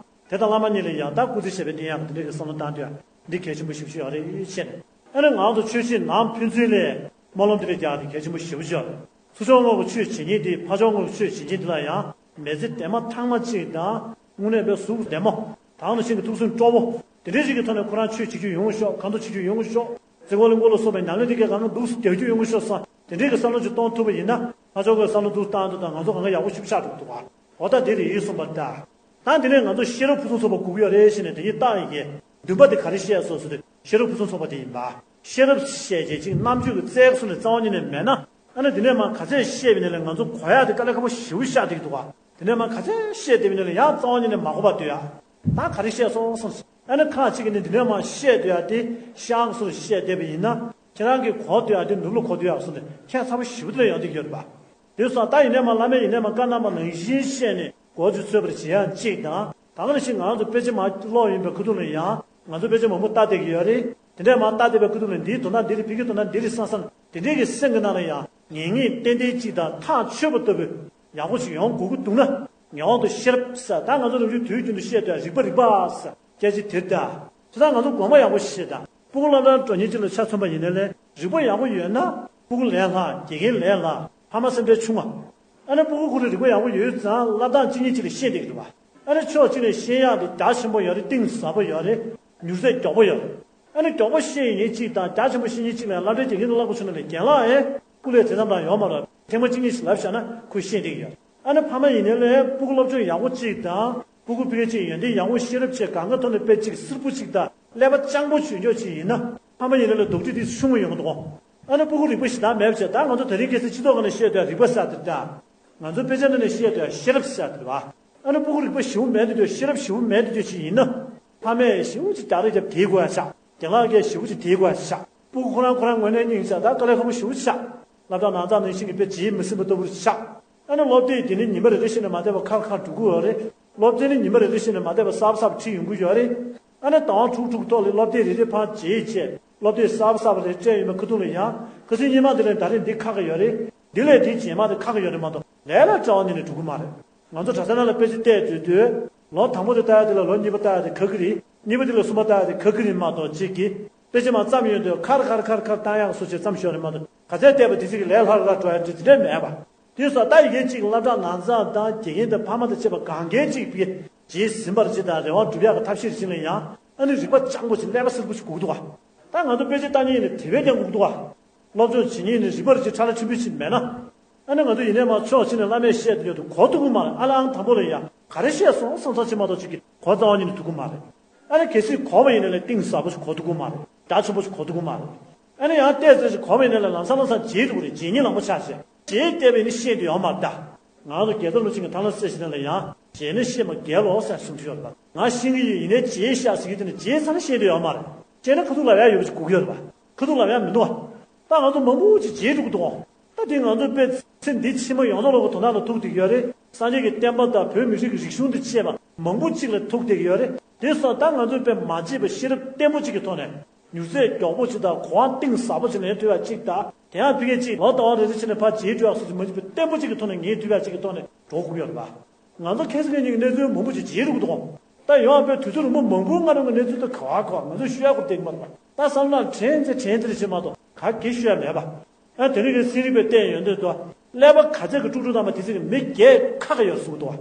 དེ་དང་བླ་མ་གཉིས་ལ་ཡ་ད་སྐུ་ཚེ་ཞབས་པད་བརྟན་ཡག་གི་འདི་འདྲའི་གི་བསམ་བློ་བཏང་དུས་འདི་གལ་ཆེན་པོ་ཞིག་ཞིག་ཡོད་རེད་ཤེས་ནས། ཨ་ནི་ང་ཚོ་ཆོས་སྲིད་ནང་ཕན་ཚུན་ལས་སྨོན་ལམ་འདི་འདྲ་རྒྱག་དེ་གལ་ཆེན་པོ་ཞེ་པོ་ཅིག་ཡོད་རེད། ཚུར་ཕྱོགས་ངོས་ཀྱི་ཆོས་བྱེད་མཁན་དེ་ཕར་ཕྱོགས་ངོས་ཀྱི་ཆོས་བྱེད་མཁན་དེ་ལ་ཡང་མི་ཚེ་དེ་མ་ཐག་མ་གཅིག་དང་དངོས་གནས་པའི་གཟུགས་བདེ་མོ། དྭངས་ནས་ཤིང་གི་ཐུགས་སུན་སྤྲོ་བོ། དེ་འདྲའི་ཞིག་གི་ཐོག་ནས་ཁོ་རང་ཆོས་བྱེད་རྒྱུ་ཡོང་ཤོག་ཁ་མདོ་བྱེད་རྒྱུ་ཡོང་ཤོག་རྩེ་ཁོག་གླིང་སྐོར་ལ་སོགས་པའི་ཉམས་ལེན་དེ་གའི་གང་ག་འདུག་སེ་རྒྱག་རྒྱུ་ཡོང་ཤོག་བསམ་དེ་འདྲའི་གི་བསམ་བློ་ཅིག་གཏོང་ཐུབ་པ་ཡིན་ན་ཕར་ཕྱོགས་ཀྱི་བསམ་བློ་འདུག་བཏང་དུས་དང་ང་ཚོ་གང་ག་ཡག་པོ་ཞིབ་ཆགས་འགྲོ་འདུག་ག་འོ་ད་དེ་རེད་གསུངས་པ་ད། ད་འདི་ནས་ང་ཚོ་ཤེས་རབ་ཕུན་སུམ་ཚོགས་པ་དགོས་ཀྱི་ཡོད་རེད་ཞེས་ནས་དེ་ཉིད་བཏགས་ཡི་གེ་འདུན་པ་དེ་ག་རེ་བཤད་སོང་ཟེར་དུས་ཤེས་རབ་ཕུན་སུམ་ཚོགས་པ་དེ་ཡིན་པ། ཤེས་རབ་བཤད་བྱེད་ཅིག་རྣམ་དཔྱོད་ཀྱི་རྩལ་སོགས་ནས་རྩ་བ་ཉིད་ནས་མེད་ན། ཨ་ནི་དེ་ནས་མ་ག་ཚད་བཤད་པ་ཡིན་ན་ལས་ང་ཚོ་གོ་ཡག་དེ་དཀའ་ལས་ཁག་པོ་ཞེ་པོ་ཤར་བསྡད་ཀྱི་འདུག་ག་དེ་ནས་མ་ག་ཚད་བཤད་བསྡད་པ་ཡིན་ན་ལས་ཡང་རྩ་བ་ཉིད་ནས་མ་གོ་བ་འདུག་ཡ། ད་ག་རེ་བཤད་སོང་སོང་ཟེར། ཨ་ནི་ཁག་ཅིག་གིས་ནི་དེ་ནས་མ་བཤད་འདུག་ཡ་དེ་ཤག་སོར་བཤད་བསྡད་པ་ཡིན་ན་ཁྱེད་རང་གིས་གོ་འདུག་ཡ་དེ་ནུབ་ལ་གོ་འདུག་ཡ་སོང་ནས་ཁྱད་མཚར་པོ་ཞེ་པོ་དེ་ལ་ཡོང་བསྡད་ཀྱི་ཡོད་རེད་པ། དེ་སོང་ད་ཡིན་ནས་མ་བླ་མས་ཡིན་ནས་མ་བཀའ་གནང་བ་ནང་བཞིན་བཤད་ནས་གོ་རྒྱུ་འཚོལ་བར་བྱེད་ཡ་གཅིག་དང་། ད་ག་ནང་བཞིན་ང་ཚོ་དཔེ་ཆ་མ་ཀློག་ཡིན་པའི་ཁུ་ཐུག་ལ་ཡང་ང་ཚོ་དཔེ་ཆ་མང་པོ་ལྟ་བསྡད་ཀྱི་ཡོད་རེད། དེ་འདྲས་མ་ལྟ་བསྡད་པའི་ཁུ་ཐུག་ལ་འདིའི་དོན་དག་འདི་རེད། ཕ་གིའི་དོན་དག་འདི་རེད་བསམ་བསམ་དེ་འདྲས་ཀྱི་སེམས་ཀྱི་ནང་ལ་ཡང་ངེས་ངེས་ཏན་ཏན་གཅིག་དང་ཐག་ཆོད་པ་ལྟ་བུ་ཡག་པོ་ཞིག་ཡོང་དགོས་ཀྱི་འདུག་ན། ངེས་པར་དུ་ཤེས་རབ་ཟེར་ད་ང་ཚོ་རང་བཞིན་དུས་རྒྱུན་དུ་བཤད་དུས་རིག་པ་རིག་པ་ཟེར་སྐད་ཆ་དེ་རེད་ད། དེ་དག་ང་ཚོ་དགོངས་པ་ཡག་པོ་བཞེས་དང་། སྤུ་གུ་སློབ་གྲྭར་འགྲོ་མཁན་ཅིག་ལ་ཆ་མཚོན་པ་ཡིན་ན་ལས་རིག་པ་ཡག་པོ་ཡོད་ན་སྤུ་གུ་ལས་སླ། དགེ་རྒན་ལས་སླ། ཕ་མ་སེམས་ཁྲལ་ཆུང་བ། ཨ་ནི་སྤུ་གུ་ཁོ་རང་རིག་པ་ཡག་པོ་ཡོད་ཙང་སློབ་སྟངས་གཅིག་གཉིས་གཅིག་ལ་ཤེས་བསྡད་ཀྱི་འདུག་བ། ཨ་ནི་ཕྱོགས་གཅིག་ནས་ཤེས་ཡག་དེ་རྒྱ་ཆེན་པོ་ཡོད་རེད། གཏིང་ཟབ་པོ་ཡོད་རེད། མྱུར་ཚད་མགྱོགས་པོ་ཡོད་རེད། ཨ་ནི་མགྱོགས་པོ་ཤེས་ཡོང་མཁན་གཅིག་དང་རྒྱ་ཆེན་པོ་ཤེས་མཁན་གཅིག་ལ་སློབ་གྲྭའི་དགེ་རྒན་གྱིས་བསླབ་དགོས་བྱུང་ན་ལས་རྒན་ལགས་ཨེ་སྐུ་ལས་དེ་ཙམ་དང་ཡོད་མ་རེད། ཐེངས་མ་གཅིག་གཉིས་ཤིག་ལབ་བཞག་ན་ཁོས་ཤེས་བསྡད་ཀྱི་ཡོད། ཨ་ནི་ཕ་མ་ཡིན་ནའི་ལས་སྤུ་གུ་སློབ་སྦྱོང་ཡག་པོ་གཅིག་དང་སྤུ་གུ་ཕ་གི་གཅིག་ཡོན་ཏན་ཡག་པོ་ཤེས་རབ་ཆེ་གང་ག་ཐོག་ནས་དཔེ་གཅིག་སིལ་བུ་གཅིག་དང་ཀླད་པ་སྤྱང་པོ་བྱུང་ཆོག་ཅིག་ཡིན་ན་ཕ་མ་ཡིན་ནའི་ལས་རྡོག་ཁྲེས་དེ་ཆུང་ངུ་ཡོང་གི་འདུག་ཨ་ནི་སྤུ་གུ་རིག་པ་ཞེ་དྲག་མེད་པ་བྱས་ད་ང་ཚོ་དེ་རིང་ཁ་སང་སྤྱི་ཚོགས་ཁ་ནས་བཤད་དུས་རིག་པ་ཟེར་དེ་འདྲ། ང་ཚོ་དཔེ་ཆ་ནང་ནས་བཤད་དུས་ཤེས་རབ་ཟེར་དེ་རེད་བ། ཨ་ནི་སྤུ་གུ་རིག་པ་ཞེ་པོ་མེད་དུས་ཤེས་རབ་ཞེ་པོ་མེད་དུས་ཅིག་ཡིན་ན། ཕ་མས་ཞེ་པོ་ཅིག་རྒྱག་རེས་རྒྱབ་དེའི་དགོས་ཡ་ཆགས། རྒན་ལགས་ཀྱིས་ཞེ་པོ་ཅིག་དེའི་དགོས་ཡ་ཆགས། སྤུ་གུ་ཁོ་རང་ཁོ་རང་ངོས་ནས་སྙིང་རྗེ་ད་དཀའ་ལས་ཁག་པོ་ཞེ་པོ་ཆགས། སློབ་གྲྭ་ནང་ཚང་ནང་བཞིན་གྱི་དཔེ་བྱེད་མི་ཟིན་པ་ལྟ་བུར་ཆགས། ཨ་ནི་སློབ་དེབ་དེ་ནི་ཉི་མ་རེ་རེ་བཞིན་ནས་མ་བསྡད་པ་ཁར་ཁར་འགྲོ་གི་ཡོད་རེད། སློབ་ཚན་ནི་ཉི་མ་རེ་རེ་བཞིན་ནས་མ་བསྡད་པ་གསར་པ་གསར་པ་ཁྲིད་ཡོང་གི་ཡོད་རེད། ཨ་ནི་ཟླ་བ་དྲུག་དྲུག་ཐོག་ལ་སློབ་དེབ་རེ་རེ་ཕར་བརྗེས་བྱས་སློབ་དེབ་གསར་པ་གསར་པ་རེ་སྤྲད་ཡོད་པའི་ཁ་ཐུག་ལ་ཡང་ཁ་སང་སྔོན་མ་དེ་ལས་ད་རེས་འདི་ཁག་གི་ཡོད་རེད། འདི་ལས་དེ་རྗེས་མ་དེ་ཁག་གི་ཡོད་རེད་མ་གཏོགས་ལས་སླ་རྩ་བ་ཉིད་ནས་འགྲོ་གི་མ་རེད། ང་ཚོ་གྲྭ་ས་ནང་ལ་དཔེ་ཆ་བལྟས་དུས་དུས། ལོ་དང་པོ་དེ་ལྟ་ཡ་དེ་ལ་ལོ་གཉིས་པ་ལྟ་ཡ་དེ་ཁག་གི་རེད། གཉིས་པ་དེ་ལ་གསུམ་པ་ལྟ་ཡ་དེ་ཁག་གི་རེད་མ་གཏོགས་གཅིག་གིས། དཔེ་ཆ་མར་བརྩམས་ཡོང་དུས་ཁར་ཁར་ཁར་ཁར་བཏང་ཡག་སོ་ཆེ་ཙམ་ཞིག་རེད་མ་གཏོགས་ག་ཚད་བལྟས་པ་དེ་ཚིག་གི་ལས་སླ་རུ་ར་འགྲོ་ཡ་དེ་དེ་འདྲ་མེད་པ། དེ་སོགས་ད་ཡི་གེ་གཅིག་སློབ་གྲྭ་ནང་ཚང་དང་དགེ་རྒན་དང་ཕ་མ་དང་བཅས་པ་གང་གའི་གཅིག་པའི་རྗེས་ཟིན་པར་བྱེད་དང་རེ་བ་སྒྲུབ་ཡག་གི་ཐབས་ཤེས་ཤིག་ལ་ཡང་ཨ་ནི་རིག་པ་སྤྱང་པོ་ཞིག་ཀླད་པ་སིལ་བུ་ཞིག་དགོས་ཀྱི་འདུག་ག་ད་ང་ཚོ་དཔེ་ཆ་ལྟ་མཁན་ཡིན་ན་དེ་བས་ཀྱང་དགོས་ཀྱི་འདུག་ག་སློབ་སྦྱོང་བྱེད་མཁན་ནི་རིག་པ་རིག་བྱེད་ཁྲ་ལ་ཆུན་པོ་ཞིག་མེད་ན། ཨ་ནི་ང་ཚོ་ཡིན་ནའི་མ་ཕྱོགས་གཅིག་ནས་བླ་མས་བཤད་དུ་ཡོད་དུ་གོ་ཐུབ་ཀྱི་མ་རེད། ཨ་ལའང་དང་པོ་ལ་ཡ་ག་རེ་བཤད་སོང་བསམ་ཚར་ཕྱིན་མ་གཏོགས་གཅིག་གིས་གོ་རྩ་བ་ཉིད་ནས་ཐུབ་ཀྱི་མ་རེད། ཨ་ནི་གལ་སྲིད་གོ་བ་ཡིན་ན་ལས་གཏིང་ཟབ་པོ་ཞིག་གོ་ཐུབ་ཀྱི་མ་རེད། རྒྱ་ཆེན་པོ་ཞིག་གོ་ཐུབ་ཀྱི་མ་རེད། ཨ་ནི་ཡང་ཏོག་ཙམ་ཞིག་གོ་བ་ཡིན་ན་ལས་ལམ་སང་ལམ་སང་བརྗེད་འགྲོ་གི་རེད། བརྗེད་ཉེན་ལངས་པོ་ཆགས་བྱས་བརྗེད་བལྟས་པ་ཡིན་ན་ཤེས་འདོད་ཡོད་མ་རེད་ད། ང་ཚོ་དགེ་རྩ་ལོ་ཆེན་གྱི་ཐང་ལ་སྲས་ཞིག་ན་ལ་ཡང་བརྗེད་ན་ཤེས་མ་རྒྱལ་ལོ་ཟེར་གསུང་གི་ཡོད་རེད་པ། ང་ཤེས་ཀྱི་ཡོད་ཡིན་ནའི་བརྗེད་ཤག་ཟེར་གྱི་དེ་ནི་བརྗེད་ཚར་ན་ཤེས་འདོད་ཡོད་མ་རེད། བརྗེད་ན་ཁ་ཐུག་ལབ་ཡ་ཡོད་པ་ཞིག་དགོས་ཀྱི་ཡོད་རེད་པ། ཁ་ཐུག་ལབ་ཡ་མི་འདུག་བ། ད་ང་ཚོ་མང་པོ་ཅིག་བརྗེད་འགྲོ་གི་འདུག་བ། ད་དེ་ང་ཚོ་དཔེ་ཚེ་འདི་ཕྱི་མ་ཡོངས་རྫོགས་ལོག་གི་དོན་དག་ལ་ཐུག་བསྡད་ཀྱི་ཡོད་རེད། སངས་རྒྱས་ཀྱི་བསྟན་པ་དང་བོད་མི་རིགས་ཀྱི་རིག་གཞུང་དང་བཅས་པ་མང་པོ་ཅིག་ལ་ཐུག་བསྡད་ཀྱི་ཡོད་རེད། དེ་སོགས་ད་ང་ཚོས་དཔེ་མ་བརྗེད་པ་ཤེས་རབ་བརྟན་པོ་ཅིག་གི་ཐོག་ནས་མྱུར་ཚད་མགྱོགས་པོ་ཅིག་དང་གོ་བ་གཏིང་ཟབ་པོ་ཅིག་ལེན་ཐུབ་ཡ་ཅིག་དང་། དེ་ཡང་ཕ་གི་ཅིག་ལོ་ཟླ་བ་རེ་རེ་བྱས་ནས་ཕར་བརྗེད་འགྲོ་ཡ་སོགས་ཀྱི་མ་བརྗེད་པའི་བརྟན་པོ་ཅིག་གི་ཐོག་ནས་ངེས་ཐུབ་ཡ་ཅིག་གི་ཐོག་ནས་འགྲོ་དགོས་ཀྱི་ཡོད་རེད་པ། ང་ཚོ་ཁ་སང་ཉིན་གྱི་གནས་ཚུལ་མང་པོ་ཅིག་བརྗེད་འགྲོ་གི་འདུག་ད་ཡོང་བ་དཔེ་དུས་ཚོད་རིང་པོ་མང་པོའི་སྔ་རོལ་གྱི་གནས་ཚུལ་དེ་ག་བ་ག་བ་ང་ཚོས་ཤོད་ཡ་སྐོར་བསྡད་ཀྱི་མ་རེད་པ། ད་བསམ་བློ་དྲན་ཚེ་དྲན་ཚེ་རེ་བྱེད་མ་གཏོགས་ག་གེ་ཤོད་ཡ་མེད་པ། ཨ་དེ་རིང་གི་ཚན་རིག་པས་བལྟས་ཡོང་དུས་དོ། ཀླད་པ་ག་ཚད་ཀྱི་དཀྲུག་དཀྲུག་བཏང་བ་དེ་ཚད་ཀྱི་མི་བརྒྱད་ཁ་ཁ་ཡོད་གསུངས་འདུག་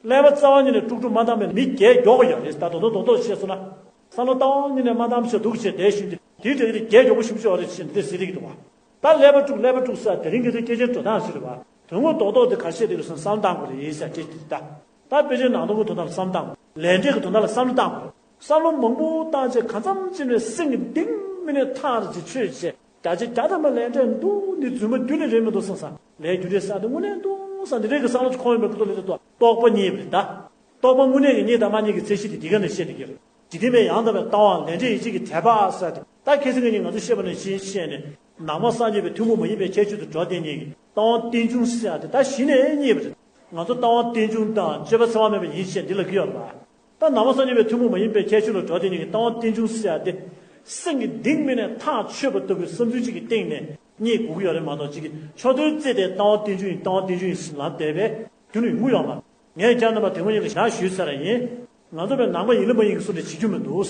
བ། ཀླད་པ་རྩ་བ་ཉིད་ནས་དཀྲུག་དཀྲུག་མ་བཏང་བའི་མི་བརྒྱད་མགྱོགས་པ་ཡོད་རེད། ད་རྡོག་རྡོག་རྡོག་རྡོག་བཤད་སོང་ན། བསམ་བློ་རྩ་བ་ཉིད་ནས་མ་བཏང་བྱས་འདུག་བྱས་བསྡད་བཞིན་དུ་དེའི་གྲས་ཀྱི་བརྒྱད་མགྱོགས་པོ་ཞེ་པོ་ཅིག་ཡོད་རེད་ཅེས་འདི་འདྲ་ཟེར་གྱི་འདུག་བ། ད་ཀླད་པ་དཀྲུག་ཀླད་པ་དཀྲུག་ཟེར་དེ་རིང་གི་དེ་སྐད་ཆའི་འགྲོ་སྟངས་ཤིག་རེད་བ། དོན་དངོས་རྡོག་རྡོག་དེ་ག་བཤད་བསྡད་ཀྱི་སོང་བསམ་བློ་བཏང་དགོས་རེད་ཟེར་སྐད་ཆ་དེ་ད། ད་དཔེ་ཆའི་ནང་དོན་གྱི་དོན་དག་ལ་བསམ་བློ་བཏང་དགོས། ལས་འབྲས་ཀྱི་དོན་དག་ལ་བསམ་བློ་བཏང་དགོས། བསམ་བློ་མང་པོ་བཏང་བྱས་གང་འཚམ་ཅིག་ནས་སེམས་ཀྱི་གཏིང་མི་ནས་ཐག་རིང་ཅིག་ཆོད་བྱས། བརྒྱ་ཆ་བརྒྱ་ཐམ་པ་ལས་འབྲས་འདུག་འདི་རྫུན་མ་རྒྱུ་ནས་རེད་མི་འདུག་བསམ་བསམ་ལས་རྒྱུ་འབྲས་ས་དེ་དངོས་གནས་འདུག་ ས་འདི་འདྲའི་གི་བསམ་བློ་ཅིག་འཁོར་ཡོང་པའི་ཁུ་ཐོག་ལས་དུ་རྟོག་པ་རྙེད་པ་རེད་ད། རྟོག་པ་དངོས་གནས་ཀྱི་རྙེད་དང་མ་རྙེད་ཀྱི་ཚད་གཞི་དེ་འདི་ག་ནས་བཤད་བསྡད་ཀྱི་རེད། འཇིག་རྟེན་པའི་ཡང་དག་པའི་ལྟ་བ་ལས་འབྲས་ཡིད་བྱེད་ཀྱི་དད་པ་ཟེར་ཏེ། ད་ཁ་སང་ཁ་ཉིན་ང་ཚོ་བཤད་པ་ནང་བཞིན་བཤད་ནས། ནང་པ་སངས་རྒྱས་པའི་ཐུན་མོང་མ་ཡིན་པའི་ཁྱད་ཆོས་དུ་འགྲོ་བསྡད་མཁན་གྱི་ལྟ་བ་རྟེན་འབྱུང་ཟེར་ཡ་དེ་ད་གཞི་ནས་རྙེད་པ་རེད། ང་ཚོ་ལྟ་བ་རྟེན་འབྱུང་དང་སྤྱོད་པ་འཚེ་བ་མེད་པ་ཡིན་ཞེས་འདི་ལབ་ཀྱི་ཡོད་རེད་པ། ད་ནང་པ་སངས་རྒྱས་པའི་ཐུན་མོང་མ་ཡིན་པའི་ཁྱད་ཆོས་ལ་འགྲོ་བསྡད་མཁན་གྱི་ལྟ་བ་རྟེན་འབྱུང་ཟེར་ཡ་དེ། སེམས་ཀྱི་གཏིང་མིན་ནས་ཐག་ཆོད་པ་ལྟ་བུའི་བསམ་ཚུལ་གཅིག་གི་སྟེང་ནས་རྙེད་དགོས་ཀྱི་ཡོད་རེད་མ་གཏོགས། གཅིག་གིས་ཕྱོགས་མཐུན་བརྩིས་ཏེ་ལྟ་བ་རྟེན་འབྱུང་ཡིན། ལྟ་བ་རྟེན་འབྱུང་ཡིན་ཟེར་ལབ་བསྡད་པའི་རྒྱུ་ནི་ཡོང་གི་ཡོད་མ་རེད། ངས་ཀྱང་རྣམ་པ་དེ་སྔོན་ཡིན་ལ་བཞག་ཞུས་ཚར་བ་ཡིན། ང་ཚོ་བས་ནང་པ་ཡིན་ལ་མ་ཡིན་གྱི་བཟོ་འདྲ་བྱེད་རྒྱུ་མི་འདུག་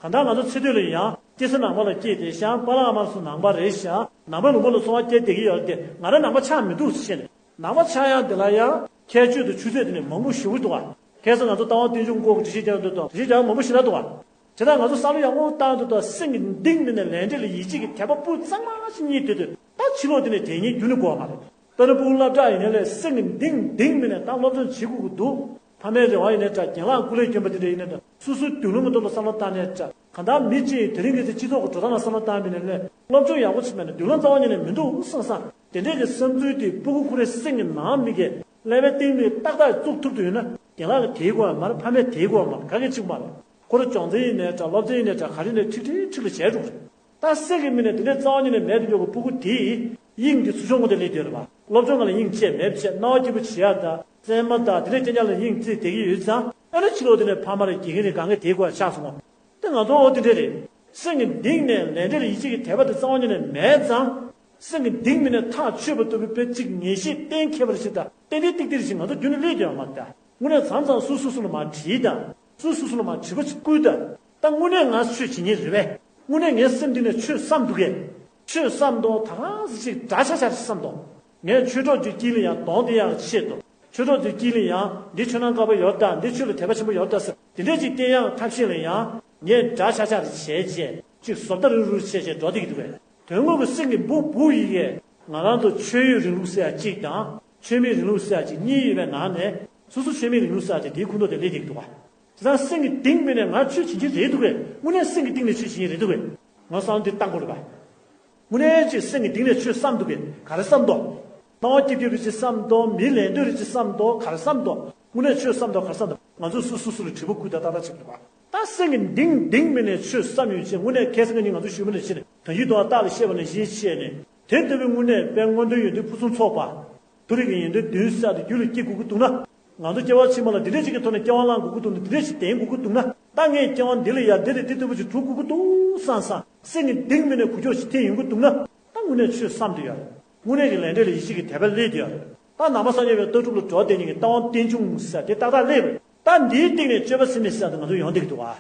གང་ལྟར་ང་ཚོ་ཚེ་སྟོད་ལ་ཡང་སྐྱེས་ས་ནང་པ་ལ་སྐྱེས་ཏེ་ཤང་། པཱ་ལགས་མར་སོང་ནང་པ་རེད་ཤག་ནང་པའི་ལུང་པ་ལ་འཚོ་བ་སྐྱེལ་བསྡད་ཀྱི་ཡོད་རེད་དེ། ང་རང་ནང་པ་ཆགས་མི་འདུག་ཟེར་ནས། ནང་པ་ཆགས་ཡག་འདི་ལ་ཡང་ཁྱད་ཆོས་དང་ཆུ་ཚད་དེ་ནི་མང་པོ་ཞེ་པོ་འདུག་ག་ཁ་སང་ང་ཚོ་ལྟ་བ་རྟེན་འབྱུང་སྐོར་གྱི་འགྲེལ་བཤད་རྒྱག་འདུག་དང་། འགྲེལ་བཤད་རྒྱག་མང་པོ་ཞེ་དྲག་འདུག་ག་དེ་དག་ང་ཚོ་བསམ་བློ་ཡག་པོ་བཏང་དུས་དང་། སེམས་ཀྱི་གཏིང་ནས་ནས་ལས་འབྲས་ལ་ཡིད་ཆེས་ཀྱི་དད་པ་སྤུ་གཙང་མ་ཞིག་རྙེད་དུས་དུས། ད་ཕྱི་ལོགས་དེ་ནས་དེ་ཉིད་རྒྱུན་ནས་དགོས་པ་མ་རེད། དཔེར་ན་ཕྲུ་གུ་སློབ་གྲྭ་ཡིན་ནའི་ལས། སེམས་ཀྱི་གཏིང་གཏིང་ནས་ནས་ད་སློབ་སྦྱོང་བྱེད་དགོས་ཀྱི་འདུག་ཕ་མའི་རེ་བ་ཡིན་ནའི་འདྲ། རྒན་ལགས་སྐུ་ལས་བསྐྱོན་པ་དེ་འདྲ་ཡིན་ནའི་འདྲ། སོ་སོའི་མདུན་ལམ་གྱི་ཐོག་ལ་བསམ་བློ་བཏང་ནའི་འདྲ། གང་ལྟར་མི་གཅིག་དེ་རིང་གི་ཚེ་སྤྱི་ཚོགས་ཀྱི་འགྲོ་སྟངས་ལ་བསམ་བློ་བཏང་བ་ཡིན་ནའི་ལས། སློབ་སྦྱོང་ཡག་པོ་བྱས་མེད་ན་མདུན་ལམ་རྩ་བ་ཉིད་ནས་མི་འདུག་བསམ་བསམ། དེ་འདྲས་ཀྱི་བསམ་ཚུལ་དེ་སྤུ་གུ་ཁོ་རའི་སེམས་ཀྱི་ནང་མི་གས་ཀླད་པའི་གཏིང་ནས་ཏག་ཏག་བཙུགས་ཐུབ་ཐུབ་ཡོད་ན། རྒན་ལགས་ཀྱིས་དེའི་དགོས་པ་མ་རེད། ཕ་མས་དེའི་དགོས་པ་མ་རེད། ག་གེ་གཅིག་པུ་མ་རེད། ཁོ་རང་སྦྱོང་ཚན་ཡིན་ནའི་འདྲ། སློབ་ཚན་ཡིན་ནའི་འདྲ། ག་རེ་ནས་ཁྲིག་ཁྲིག་ཁྲིག་ལ་བྱས་འགྲོ་གི་རེད། ད་སེམས་ཀྱི་མི་ནས་དེ་འདྲའི་རྩ་བ་ཉིད་ནས་མེད་དུ་འགྲོ་གི་སྤུ་གུ་དེས་དབྱིངས་དེ་ཚུར་མཆོང་ངོ་དེ་སླེབས་བསྡད་ཡོད་རེད་པ། སློབ་སྦྱོང་སྒང་ལ་དབྱིངས་ཆད་མེད་བྱས། སྣང་བ་སྐྱིད་པོ་བྱེད་ཡག་དང་། རྩེད་མོ་དང་དེ་འདྲའི་རྐྱང་རྐྱང་ལ་དབྱིངས་བརྩེགས་བསྡད་ཀྱི་ཡོད་ཙང་། ཨ་ནི་ཕྱི་ལོགས་དེ་ནས་ཕ་མ་རེད། དགེ་རྒན་རེད། གང་ག་དེའི་དགོས་ཡག་ཆགས་སོང་ངོ་། དེ་ང་ཚོ་འོ་དེ་འདྲ་རེད། སེམས་ཀྱི་གཏིང་ནས་ལས་འབྲས་ལ་ཡིད་ཆེས་ཀྱི་དད་པ་དེ་རྩ་བ་ཉིད་ནས་མེད་ཙང་། སེམས་ཀྱི་གཏིང་མི་ནས་ཐག་ཆོད་པ་ལྟ་བུའི་དཔེ་གཅིག་ངེས་ཤེས་གཏན་འཁེལ་བ་ཞིག་དང་། ཏན་ཏན་ཏིག་ཏིག་ཞིག་ང་ཚོ་རྒྱུན་ནས་སླེབས་ཀྱི་ཡོད་མ་རེད་ད། དངོས་གནས་མཚམས་མཚམས་སུ་སོ་སོ་ལ་མར་དྲིས་དང་། སུ་སོ་སོ་ལ་མར་དྲི་བ་ཞིག་བསྐུལ་དང་། ད་དངོས་གནས་ང་ཆོས་བྱེད་མཁན་རེད་པས། དངོས་གནས་ངའི་སེམས་གཏིང་ནས་ཆོས་བསམ་འདུག་གས། ཆོས་བསམ་འདུག་ད་ག་ཟེ་ཅིག་འདྲ་ཆགས་ཆགས་ཤིག་བསམ་འདུག་ངས་ཆོས་གྲོགས་ཀྱི་དཀྱིལ་ལ་ཡང་གདོང་དེ་ཡང་ཕྱེ་འདུག་ཆོས་གྲོགས་ཚོའི་དཀྱིལ་ལ་ཡང་འདི་ཆོས་ནང་དཀར་པོ་ཡོད་ད། འདི་ཆོས་ལ་དད་པ་ཆེན་པོ་ཡོད་ད་ཟེར། དེ་འདྲས་ཅིག་བསྟན་ཡག་ཐབས་ཤེས་ལ་ཡང་ངས་འདྲ་ཆགས་ཆགས་རེ་བྱས་བྱས། ཅིག་བཟོ་ལྟ་རུ་རུ་བྱས་བྱས་འགྲོ་བསྡད་ཀྱི་འདུག་གས། དོན་དངོས་ཀྱི་སེམས་ཀྱི་སྦུག་སྦུག་ཡི་གེ། ང་རང་ཚོ་ཆོས་ཡོད་རིང་ལུགས་ཟེར་ཡག་གཅིག་དང་། ཆོས་མེད་རིང་ལུགས་ཟེར་ཡག་གཅིག་གཉིས་ཡོད་པའི་ནང་ནས། སོ་སོ་ཆོས་མེད་རིང་ལུགས་ཟེར་ཡག་གཅིག་དེའི་ཁོངས་གཏོགས་དེ་སླེབས་བསྡད་ཀྱི་འདུག་གས། དེ་ཙང་སེམས་ཀྱི་གཏིང་མི་ནས་ང་ཆོས་བྱེད་ཀྱི་རེད་འདུག་གས། དངོས་གནས་སེམས་ཀྱི་གཏིང་ནས་ཆོས་བྱེད་ཀྱི་རེད་འདུག་གས། ང་བསམ་འདི་བཏང་དགོས་རེད་པ། དངོས་གནས་ཅིག་སེམས་ཀྱི་གཏིང་ནས་ཆོས་བསམ་འདུག་གས། ག་རེ་བསམ་འདུག་སྣང་བ་སྐྱིད་སྐྱིད་རེ་ཅིག་བསམ་འདུག་མི་ལད་འདོད་རེ་ཅིག་བསམ་འདུག་ག་རེ་བསམ་འདུག་དངོས་གནས་ཆོས་བསམ་འདུག་ག་རེ་བསམ་འདུག་ང་ཚོས་སོ་སོ་སོ་ལ་དྲི་བ་བསྐུལ་དང་ཏག་ཏག་བྱེད་དགོས་རེད་པ། ད་སེམས་ཀྱི་གཏིང་གཏིང་མི་ནས་ཆོས་བསམ་ཡོད་ཅེས། དངོས་གནས་ཁ་སང་ཁ་ཉིན་ང་ཚོ་ཞུས་པ་ནང་བཞིན་ད་ཡིག་ཐོག་རྟགས་ལ་བཤད་པ་ནང་བཞིན་བཤད་ནས། དེ་ལྟ་བུའི་དངོས་གནས་དཔལ་མངོན་མཐོའི་ཡོན་ཏན་ཕུན་སུམ་ཚོགས་པ། མཐོ་རིས་ཀྱི་ཡོན་ཏན་བདུན་ཟེར་ཡག་དེ་རྒྱུད་ལ་སྐྱེ་དགོས་ཀྱི་འདུག་ན། ང་ཚོ་སྐྱེ་བ་ཕྱི་མ་ལ་འདི་འདྲས་ཅིག་གི་ཐོག་ནས་སྐྱེ་བ་བླང་དགོས་ཀྱི་འདུག་ན། འདི་འདྲས་ཅིག་ལྡན་དགོས་ཀྱི་འདུག་ན། ད་ངས་སྐྱེ་བ་འདི་ལ་ཡ་འདི་དང་འདི་ལྟ་བུ་ཅིག་སྒྲུབ་དགོས་ཀྱི་འདུག་བསམ་བསམ། སེམས་ཀྱི་གཏིང་མི་ནས་འགུལ་སྐྱོད་ཅིག་ཐེབས་ཡོང་གི་འདུག་ན། ད་དངོས་གནས་ཆོས་བསམ་དུ་ཡོད་རེད། དངོས་གནས་ཀྱི་ལས་འབྲས་ལ་ཡིད་ཆེས་ཀྱི་དད་པ་སླེབས་དུ་ཡོད་རེད། ད་ནང་པ་སངས་རྒྱས་པའི་ལྟ་གྲུབ་ལ་འགྲོ་བསྡད་མཁན་གྱི་ལྟ་བ་རྟེན་འབྱུང་ཟེར་དེ་ཏག་ཏག་སླེབས་རེད། ད་འདིའི་སྟེང་ནས་སྤྱོད་པ་འཚེ་མེད་ཟེར་དེ་ང་ཚོ་ཡོང་བསྡད་ཀྱི་འདུག་བ།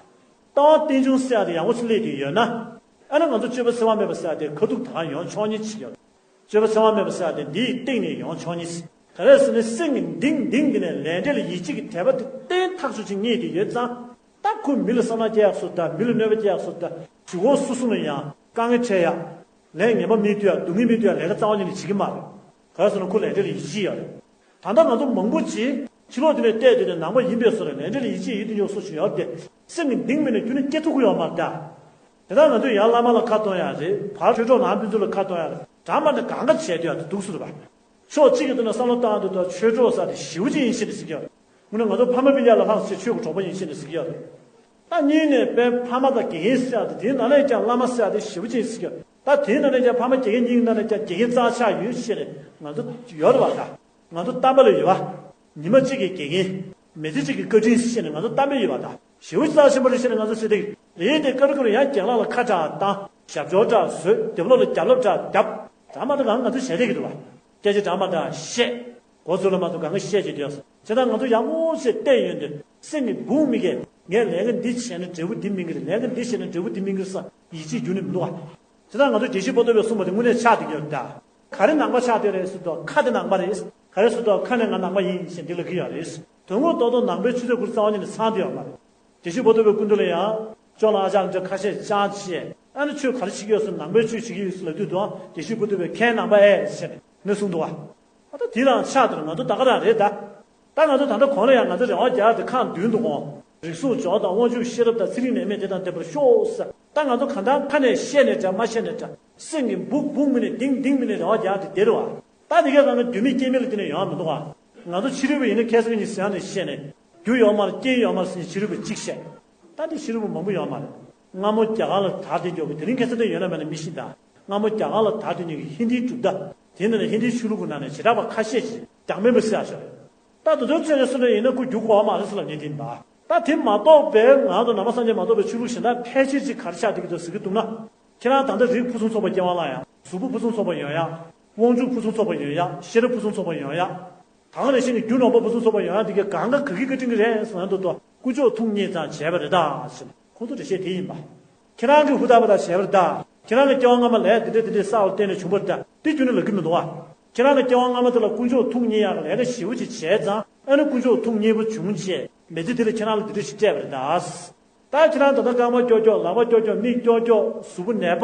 ལྟ་བ་རྟེན་འབྱུང་ཟེར་ཡག་དེ་ཡག་པོ་ཞིག་སླེབས་དུ་ཡོད་ན། ཨ་ནི་ང་ཚོ་སྤྱོད་པ་འཚེ་བ་མེད་པ་ཟེར་ཡག་དེ་ཁ་ཐུག་ད་ག་ཡོང་ཆོག་མཁན་ཅིག་ཡོད་རེད། སྤྱོད་པ་འཚེ་བ་མེད་པ་ཟེར་ཡག་དེ་འདིའི་སྟེང་ནས་ཡོང་ཆོག་མཁན་ཅིག་ག་རེ་ཟེར་ན། སེམས་ཀྱི་གཏིང་གཏིང་གི་ནས་ལས་འབྲས་ལ་ཡིད་ཆེས་ཀྱི་དད་པ་དེ་བརྟན་ཐག་ཆོད་ཅིག་རྙེད་དུ་ཡོད་ཙང་། ད་ཁོ་མི་ལ་བསམ་ནག་སྐྱེ་ཡག་བཟོ་འདྲ། མི་ལ་གནོད་པ་སྐྱེལ་ཡག་བཟོ་འདྲ། གཞུག་གུ་སོ་སོ་ལ་ཡང་དཀའ་ངལ་འཕྲད་ཡག་ལས་ངན་པ་མི་ལྟོས་ཡག་སྡུག་བསྔལ་མི་ལྟོས་ཡག་ལས་ཀ་རྩ་བ་ཉིད་ནས་བྱེད་ཀྱི་མ་རེད། ག་རེ་ཟེར་ན་ཁོ་ལས་འབྲས་ལ་ཡིད་ཆེས་ཡོད་རེད། ད་ལྟ་ང་ཚོ་མང་པོ་ཅིག་ཕྱི་ལོགས་དེ་ནས་བལྟས་དུས་ནས་ནང་པ་ཡིན་པའི་བཟོ་འདྲ། ལས་འབྲས་ལ་ཡིད་ཆེས་ཡོད་དུ་ཡོད་བཟོ་ཞིག་ཡོད་རེད་དེ། སེམས་ཀྱི་གཏིང་མི་ནས་རྒྱུན་ནས་སྐྱེ་ཐུབ་ཀྱི་ཡོད་མ་རེད་ད། དེ་དག་ང་ཚོས་ཡར་བླ་མ་ལ་ཁ་གཏོང་ཡག་རེད། བར་ཆོས་གྲོགས་ནང་ཕན་ཚུན་ལ་ཁ་གཏོང་ཡག་རེད། འདྲ་མ་འདྲ་གང་ག་བྱས་དུས་ཡག་དེ་འདུག་སེ་རེད་པ། ཕྱོགས་གཅིག་གི་ཐོག་ནས་བསམ་བློ་བཏང་དུས་ད་ཆོས་གྲོགས་ཟེར་དེ་ཞེ་པོ་ཅིག་ཡིན་ཤེས་ནས་ཟེར་གྱི་ཡོད་རེད། དངོས་གནས་ང་ཚོ་ཕ་མ་སྤུན་ཀྱག་ལ་ལྷག་ཆེ་ཆོས་ཀྱི་གྲོགས་པོ་ཡིན་ཤེས་ནས་ཟེར་གྱི་ཡོད་རེད། ད་གཉིས་ནས་དཔེ་ཕ་མ་དང་དགེ་རྒན་ཟེར་ཡག་དེ། དེའི་ནང་ནས་ཀྱང་བླ་མ་ཟེར་ཡག་དེ་ཞེ་པོ་ཅིག་ཡིན་ཟེར་གྱི་ཡོད་རེད། ད་དེའི་ནང་ནས་ཀྱང་ཕ་མ་དགེ་རྒན་གཉིས་ཀྱི་ནང་ནས་ཀྱང་དགེ་རྒན་རྩ་ཆག་ཡོད་ཤེས་ནས་ང་ཚོ་ཡོད་རེད་པ། ད་ང་ཚོ་གཏམ་དཔེ་ལ་ཡོད་པ། ཉི་མ་གཅིག་གི་དགེ་རྒན། མི་ཚེ་གཅིག་གི་བཀའ་དྲིན་ཟེར་ནས་ང་ཚོ་གཏམ་དཔེ་ཡོད་པ། ད་ཞེ་པོ་རྩ་ཆེན་པོ་རེད་ཟེར་ནས་ང་ཚོ་ཟེར་བསྡད་ཀྱི་རེད་དེ། ཀ་རུ་ཀ་རུ་ཡང་རྒན་ལགས་ལ་ཁ་བྲལ་བཏང་། ཞབས་ཀྱོག་འདྲ་བཟོས། དེབ་ཀློག་ལ་རྒྱབ་ལོག་འདྲ་བརྒྱབ། འདྲ་མ་འདྲ་གང་ང་ཚོ་བྱས་བསྡད་ཀྱི་འདུག་པ། སྐད་ཆ་འདྲ་མ་འདྲ་བཤད། མགོ་ཚོས་ལ་མ་ཚོས་གང་ག་བཤད་བྱས་དུས། བྱས་ཙང་ང་ཚོ་ཡག་པོ་ཞིག་བལྟས་ཡོང་དུས། སེམས་ཀྱི་སྦུག་མི་གས་ངས་ལས་ཀ་འདི་བྱས་ན་འབྲས་བུ་འདི་སྨིན་གྱི་རེད། ལས་ཀ་འདི་བྱས་ན་འབྲས་བུ་འདི་སྨིན་གྱི་རེད་བསམ་ཡིད་ཆེས་རྒྱུན་ནས་མི་འདུག་པ། དེ་དག་ང་ཚོ་དགེ་བཤེས་པོ་ཏོ་བས་གསུངས་པ་དེ་དངོས་གནས་ཆགས་བསྡད་ཀྱི་ཡོད་རེད་ད། ག་རེ་ནང་པ་ཆགས་བསྡད་རེད་ཟེར་དུས། ཁ་དེ་ནང་པ་རེད། ག་རེ་ཟེར་དུས་ཁ་ནས་ང་ནང་པ་ཡིན་ཞེས་འདི་ལབ་ཀྱི་ཡོད་རེད། དོན་དངོས་ཐོག་ཏུ་ནང་པའི་ཆོས་དེ་ཁོ་རྩ་བ་ཉིད་ནས་ཚང་བསྡད་ཡོད་མ་རེད། དགེ་བཤེས་པོ་ཏོ་བའི་སྐུ་མདུན་ལ་ཡང་ཅོག་ལ་ཨ་ཅག་འདྲ་ཁ་ཤས་ཅང་བྱས། ཨ་ནི་ཆོས་ག་རེ་བྱེད་ཀྱི་ཡོད་ཟེར། ནང་པའི་ཆོས་བྱེད་ཀྱི་ཡོད་ཟེར་ལབ་དུས་དུའང་དགེ་བཤེས་པོ་ཏོ་བས་ཁའི་ནང་པ་ཨེ་ཟེར་ནས་གསུངས་འདུག་པ། ཨ་ད་དེ་རང་ཆགས་དེར་ང་ཚོ་ད་ག་རང་རེད་ད། ད་ང་ཚོ་ད་ལྟ་གོང་ལ་ཡང་ང་ཚོ་རེ་བ་རྒྱག་དེ་ཁག་བདུན་འདུག་གོ། རིགས་གསུམ་སྦྱོར་དང་དབང་ཕྱུག་ཤེས་རབ་དང་ཚེ་རིང་ནད་མེད་དེ་དང་ལྡན་པར་ཤོག་ཟེར། ད་ང་ཚོ་གང་ལྟར་ཁ་ནས་བཤད་ནས་འདྲ་མ་བཤད་ནས་འདྲ། སེམས་ཀྱི་སྦུག་སྦུག་མི་ནས་གཏིང་གཏིང་མི་ནས་རེ་བ་རྒྱག་དེ་དེ་རེད་པ། ད་དེ་གའི་སྒང་ག་རྒྱུ་མེད་རྐྱེན་མེད་ལ་བརྟེན་ནས་ཡོང་བ་མི་འདུག་ག་ང་ཚོ་ཕྱི་རོལ་པ་ཡིན་ན་ཁ་སང་ཉིན་ཟེར་ཡག་ནས་བཤད་ནས་རྒྱུ་ཡོད་མ་རེད་རྐྱེན་ཡོད་མ་རེད་ཟེར་ནས་ཕྱི་རོལ་པ་གཅིག་བཤད། ད་དེ་ཕྱི་རོལ་པ་མང་པོ་ཡོད་མ་རེད། སྔ་མོ་རྒྱ་གར་ལ་དར་ཏེ་འགྱོ་གི་དེ་རིང་ཁ་སང་དེ་ཡོད་ན་མེད་ན་མི་ཤེས་ད། སྔ་མོ་རྒྱ་གར་ལ་དར་ཏེ་འགྱོ་གི་ཧིན་དིའི་གྲུབ་མཐའ་དེ་ནང་ནས་ཧིན་དིའི་ཆོས་ལུགས་ཀྱི་ནང་ནས་བྱེ་བྲག་པ་ཁ་ཤས་ཤིག་རྒྱ་མེད་པ་ཟེར་ཡག་ཤོད་རེད། ད་དེ་ཚོའི་ཚོད་ནས་སུ་འདྲ་ཡིན་ན་ཁོ་རྒྱུ་གོ་བ་མ་རེད་ཟེར་ལབ་མཁན་དེ་ཡིན་པ། ད་དེ་མ་གཏོགས་པའི་ང་ཚོ་ནང་པ་སངས་རྒྱས་མ་གཏོགས་པའི་ཆོས་ལུགས་གཞན་དག་ཕལ་ཆེར་ཅིག་ག་རེ་ཆགས་བསྡད་ཀྱི་འདུག་ཟེར་གྱི་འདུག་ན། ཁྱེད་རང་ད་ལྟ་རིགས་ཕུན་སུམ་ཚོགས་པ་སྐྱེ་བ་བླངས་ཡག་གཟུགས་པོ་ཕུན་སུམ་ཚོགས་པ་ཡོང་ཡག་དབང་ཕྱུག་ཕུན་སུམ་ཚོགས་པ་ཡོང་ཡག་ཤེས་རབ་ཕུན་སུམ་ཚོགས་པ་ཡོང་ཡག་ད་ག་ནང་བཞིན་གྱི་རྒྱུ་ནོར་བུ་ཕུན་སུམ་ཚོགས་པ་ཡོང་ཡག་དེ་གའི་གང་ག་ག་གི་བཀའ་དྲིན་གྱིས་རེད་ཟེར་ན་འདུག་དོ། དཀོན་མཆོག་ཐུགས་མཉེས་ཙང་བྱས་པ་རེད་ད་ཟེར་ཁོང་ཚོ་འགྲེལ་བཤད་དེ་ཡིན་པ། ཁྱེད་རང་གིས་ཧུར་ཐག་པ་ད་བྱས་པ་རེད་ད། ཁྱེད་རང་གི་སྐྱེ་བ་སྔ་མ་ལས་དེ་འདྲ་དེ་འདྲའི་བསགས་པ་བརྟེན་ནས་བྱུང་བ་རེད་ད། དེ་རྒྱུ་ནི་ལབ་ཀྱི་མི་འདུག་བ། ཁྱེད་རང་གི་སྐྱེ་བ་སྔ་མ་དེ་ལ་དཀོན་མཆོག་ཐུགས་མཉེས་ཡག་གི་ལས་ཀ་ཞེ་པོ་ཅིག་བྱས་ཙང་ཨ་ནི་དཀོན་མཆོག་ཐུགས་མཉེས་པོ་བྱུང་བྱས་མི་ཚེ་དེ་ལ་ཁྱེད་རང་ལ་འདི་འདྲ་ཞིག་སྤྲད་པ་རེད་ད། ད་ཁྱེད་རང་ད་ལྟ་རྐང་པ་ཀྱོག་ཀྱོག་ལག་པ་ཀྱོག་ཀྱོག་མིག་ཀྱོག་ཀྱོག་གཟུགས་པོ་ནད་པ་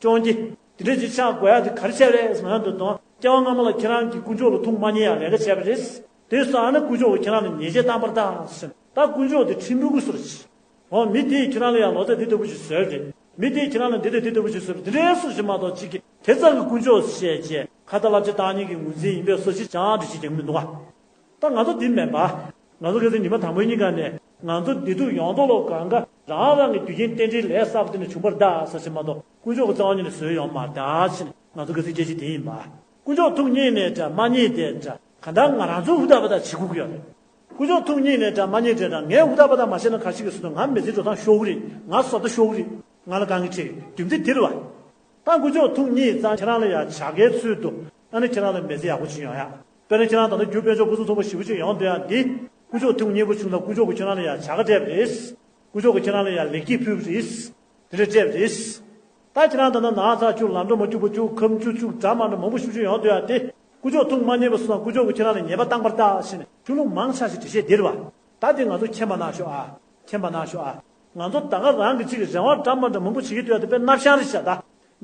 ཅོང་ཀི་དེ་འདྲ་ཅིག་ཆགས་དགོས་ཡག་དེ་ག་རེ་བྱས་རེད་ཟེར་ན་འདུག་དོ། སྐྱེ་བ་སྔ་མ་ལ་ཁྱེད་རང་གིས་དཀོན་མཆོག་ལ་ཐུགས་མ་མཉེས་ཡག་ལས་ཀ་བྱས་པ་རེད། དེ་སོང་ཨ་ནི་དཀོན་མཆོག་གིས་ཁྱེད་རང་ལ་ཉེས་ཆད་བཏང་པ་རེད་ད་ཟེར། ད་དཀོན་མཆོག་དེ་ཁྲིམས་དཔོན་གྱི་བཟོ་འདྲ་ཅིག་འོ་མི་དེས་ཁྱེད་རང་ལ་ཡང་ལོ་ཙཱ་འདི་ལྟ་བུ་ཞིག་བཟོས་རེད། མི་དེས་ཁྱེད་རང་ལ་འདི་དང་འདི་ལྟ་བུ་ཞིག་བཟོས་རེད། འདི་འདྲའི་སུ་ཞིག་མ་གཏོགས་གཅིག་གིས་དེ་ཙམ་གྱི་དཀོན་མཆོག་བཤད་བྱས་ཁ་ཏ་བསླབ་བྱ་བཏང་མཁན་གྱི་ངོས་འཛིན་ཡིན་པའི་སུ་ཞིག་ཅང་འདྲི་ཞིག་རྒྱག་གི་མི་འདུག་ག་ད་ང་ཚོ་འདི་མེད་པ། ང་ཚོ་ཁ་སང་ཉི་མ་དང་པོའི་ཉིན་ག་ནས་ང་ཚོ་བདེ་སྡུག་ཡོངས་རྫོགས་ལ་གང་ག་རང་རང་གི་རྒྱུ་རྐྱེན་རྟེན་འབྲེལ་ལས་བསགས་པ་དེ་ནས་བྱུང་བ་རེད་ད་ཟེར་ཞིག་མ་གཏོགས་དཀོན་མཆོག་གིས་རྩ་བ་ཉིད་ནས་བཟོས་ཡོད་མ་རེད་ད་ཟེར་ནས་ང་ཚོ་ཁ་སང་སྐད་ཆ་དེ་ཡིན་པ། དཀོན་མཆོག་ཐུགས་མཉེས་ནས་འདྲ་མ་མཉེས་དེ་འདྲ། གང་ལྟར་ང་རང་ཚོ་ཧུར་ཐག་པ་ད་བྱེད་དགོས་ཀྱི་ཡོད་རེད། དཀོན་མཆོག་ཐུགས་མཉེས་ནས་འདྲ་མ་མཉེས་དེ་འདྲ་ངས་ཧུར་ཐག་པ་ད་མ་བྱས་ན་ག་ཞིག་གི་སུ་དང་ང་མི་ཚེའི་འགྲོ་སྟངས་ཤོར་གི་རེད། ང་བཟོ་ལྟ་ཤོར་གི་རེད། ང་ལ་དཀའ་ངལ་འཕྲད་ཀྱི་རྒྱུ་མཚན་དེ་རེད་བ། ད་དཀོན་མཆོག་ཐུགས་མཉེས་ཙང་ཁྱེད་རང་ལ་ཡང་བྱ་དགའི་ཚུལ་དུ་ཨ་ནི་ཁྱེད་རང་ལ་མི་ཚེ་ཡག་པོ་ཅིག་ཡོང་ཡག་དཔེར་ན་ཁྱེད་རང་ད་ལྟ་རྒྱུ་དཔལ་འབྱོར་ཕུན་སུམ་ཚོགས་པ་ཞེ་པོ་ཅིག་ཡོང་སྡོད་ཡག་འདི་དཀོན་མཆོག་ཐུགས་མཉེས་པོ་བྱུང་ཙང་དཀོན་མཆོག་གིས་ཁྱེད་རང་ལ་ཡང་བྱ་དགའ་སྤྲད་པ་རེད། དཀོན་མཆོག་གིས་ཁྱེད་རང་ལ་ཡང་ལེགས་སྐྱེས་ཕུལ་བ་རེད། དེ་འདྲ་སྤྲད་པ་རེད། ད་ཁྱེད་རང་ད་ལྟ་ནགས་ཚལ་བཅུག་ལམ་འགྲོ་མ་བཅུག་པ་བཅུག་ཁམས་བཅུག་བཅུག་འདྲ་མ་འདྲ་མང་པོ་ཞེ་པོ་ཅིག་ཡོང་སྡོད་ཡག་དེ་དཀོན་མཆོག་ཐུགས་མ་མཉེས་པ་སོང་ཙང་དཀོན་མཆོག་གིས་ཁྱེད་རང་ལ་ཉེས་པ་བཏང་པ་རེད་ད་ཟེར་ནས་ཆོས་ལུགས་མང་ཆེ་ཞིག་འགྲེལ་བཤད་འདི་རེད་བ། ད་དེ་ང་ཚོ་མཁྱེན་པ་གནང་ཤོག་ཨ། མཁྱེན་པ་གནང་ཤོག་ཨ། ང་ཚོ་ད་ག་རང་གི་ཅིག་རེ་བ་འདྲ་མ་འདྲ་མང་པོ་བྱེད་ཀྱི་འདུག་ཡ་དེ་དཔེ་མནའ་བཤང་རེད་ཤག་ད།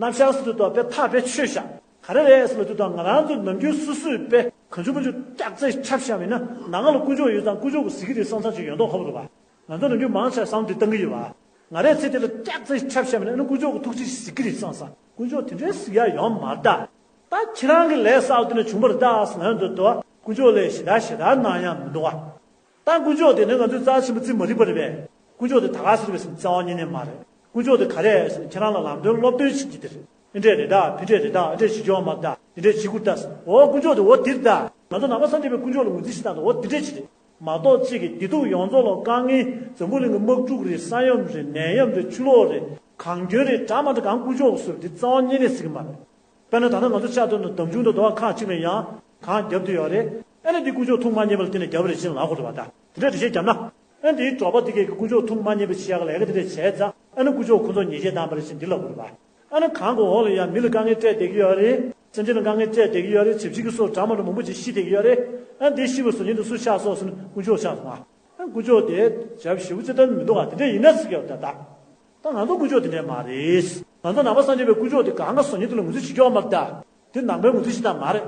མནའ་བཤང་ཟེར་དུས་ད་དཔེ་ཐག་དཔེ་ཆོད་ཤག་ག་རེ་རེད་ཟེར་ལབ་དུས་ད་ང་རང་ཚོ་ནམ་རྒྱུན་སོ་སོས་དཔེ་གང་བྱུང་མང་བྱུང་སྐྱག་རྫུན་འཁྲབ་བཞག་པ་ཡིན་ན་ནང་ལ་དཀོན་མཆོག་ཡོད་ཙང་དཀོན་མཆོག་གིས་གཟིགས་ཀྱི་རེད་བསམ་བསམ་ཅིག་ཡོད་མདོག་ཁ་པོ་རེད་བ། ང་ཚོ་ནམ་རྒྱུན་མང་ཆེ་བསམ་བློ་དེ་བཏང་གི་ཡོད་བ། ང་རའི་ཚེ་དེ་ལ་སྐྱག་རྫུན་འཁྲབ་བཞག་པ་ཡིན་ན་ཨ་ནི་དཀོན་མཆོག་གིས་ཐུགས་རྗེ་གཟིགས་ཀྱི་རེད་བསམ་བསམ་དཀོན་མཆོག་དེ་འདྲའི་གཟིགས་ཡག་ཡོད་མ་རེད་ད། ད་ཁྱེད་རང་གི་ལས་བསགས་པ་དེ་ནས་བྱུང་བ་རེད་ད་ཟེར་ན་འདོད་དོ། དཀོན་མཆོག་ལས་ཞེ་དྲག་ཞེ་དྲག་གནང་ཡག་མི་འདུག་བ། ད་དཀོན་མཆོག་དེ་ནི་ང་ཚོའི་རྩ་ཆེན་པོ་རྩིས་མ་རིག་པ་རེད་པས། དཀོན་མཆོག་དེ་ད་ག་ཟེར་བས་ཟེར་ན་རྩ་བ་ཉིད་ནས་མ་རེད། དཀོན་མཆོག་དེ་ག་རེ་ཟེར་ན་ཁྱེད་རང་ལ་ལམ་སྟོན་སློབ་སྟོན་བྱེད་ཀྱི་དེ་རེད། ཨེ་འདྲས་རེད་ད་ཕི་འདྲས་རེད་ད་ཨེ་འདྲས་བྱེད་ཀྱི་ཡོད་མ་རེད་ད་དེ་འདྲས་བྱེད་དགོས་ད་ཟེར། འོ་དཀོན་མཆོག་དེ་འོ་དེ་རེད་ད། ང་ཚོ་ནང་པ་སངས་རྒྱས་པའི་དཀོན་མཆོག་ལ་ངོས་འཛིན་བྱེད་སྟངས་དེ་འོ་དེ་འདྲས་ཅིག་རེད། མ་གཏོགས་གཅིག་གིས་བདེ་སྡུག་ཡོངས་རྫོགས་ལ་དཀའ་ངལ་འཛམ་བུ་གླིང་གི་དམག་འཁྲུག་རེད་ས་ཡོམ་རེད་ནད་ཡམས་རེད་ཆུ་ལོག་རེད་གངས་སྐྱོན་རེད་འདྲ་མ་འདྲ་གང་དཀོན་མཆོག་གིས་བཟོས་པ་དེ་རྩ་བ་ཉིད་ནས་ཟེར་གྱི་མ་རེད། དཔེར་ན་ད་ལྟ་ང་ཚོ་ཆ་མཚོན་ན་འདམ་ཆུང་དང་རྡོ་བ་ཁག་གཅིག་ལ་ཡང་གངས་བརྒྱབ་བསྡད་ཡོད་རེད། ཨ་ནི་འདི་དཀོན་མཆོག་ཐུགས་མ་མཉེས་པ་ལ་བརྟེན་ནས་བརྒྱབ་པ་རེད་ཅེས་ལབ་དགོས་རེད་པ། ད་དེ་འདྲ་འགྲེལ་བཤད་བརྒྱབ་ན། ཨ་ནི་འདིའི་འབྲོག་པ་དེ་གས་ཀྱི་དཀོན་མཆོག་ཐུགས་མ་མཉེས་པ་བྱེད་ཡག་གི་ལས་ཀ་དེ་འདྲ་བྱས་ཙང་ཨ་ནི་དཀོན་མཆོག་ཁོ་ཚོར་ཉེས་ཆད་བཏང་པ་རེད་ཅེས་འདི་ལབ་དགོས་རེད་པ། ཨ་ནི་གངས་ཀྱི་འོག་ལ་ཡང་མི་ལ་དཀའ་ངལ་སྤྲད་བསྡད་ཀྱི་ཡོད་རེད། སེམས་ཅན་ལ་དཀའ་ངལ་སྤྲད་བསྡད་ཀྱི་ཡོད་རེད། བྱ་བྱིའུ་གི་སོགས་འདྲ་མ་འདྲ་མང་པོ་ཅིག་ཤི་བསྡད་ཀྱི་ཡོད་རེད། ཨ་ནི་འདི་ཤི་བ་བཟོ་མཁན་དེ་སུ་ཆགས་སོང་ཟེར་ན་དཀོན་མཆོག་ཆགས་སོང་ཨ། ཨ་ནི་དཀོན་མཆོག་དེ་བྱ་བ་ཞེ་པོ་ཅིག་ལྟ་མི་འདུག་ཨ། དེ་འདྲ་ཡིན་ན་ཟེར་གྱི་ཡོད་ད་ད། ད་ང་ཚོ་དཀོན་མཆོག་དེ་འདྲ་མ་རེད། ང་ཚོ་ནང་པ་སངས་རྒྱས་པའི་དཀོན་མཆོག་དེ་གང་ག་བཟོ་མཁན་དེ་ལ་ངོས་འཛིན་བྱེད་ཀྱི་ཡོད་མ་རེད་ད། དེ་ནང་པའི་ངོས་འཛིན་བྱེད་སྟངས་མ་རེད།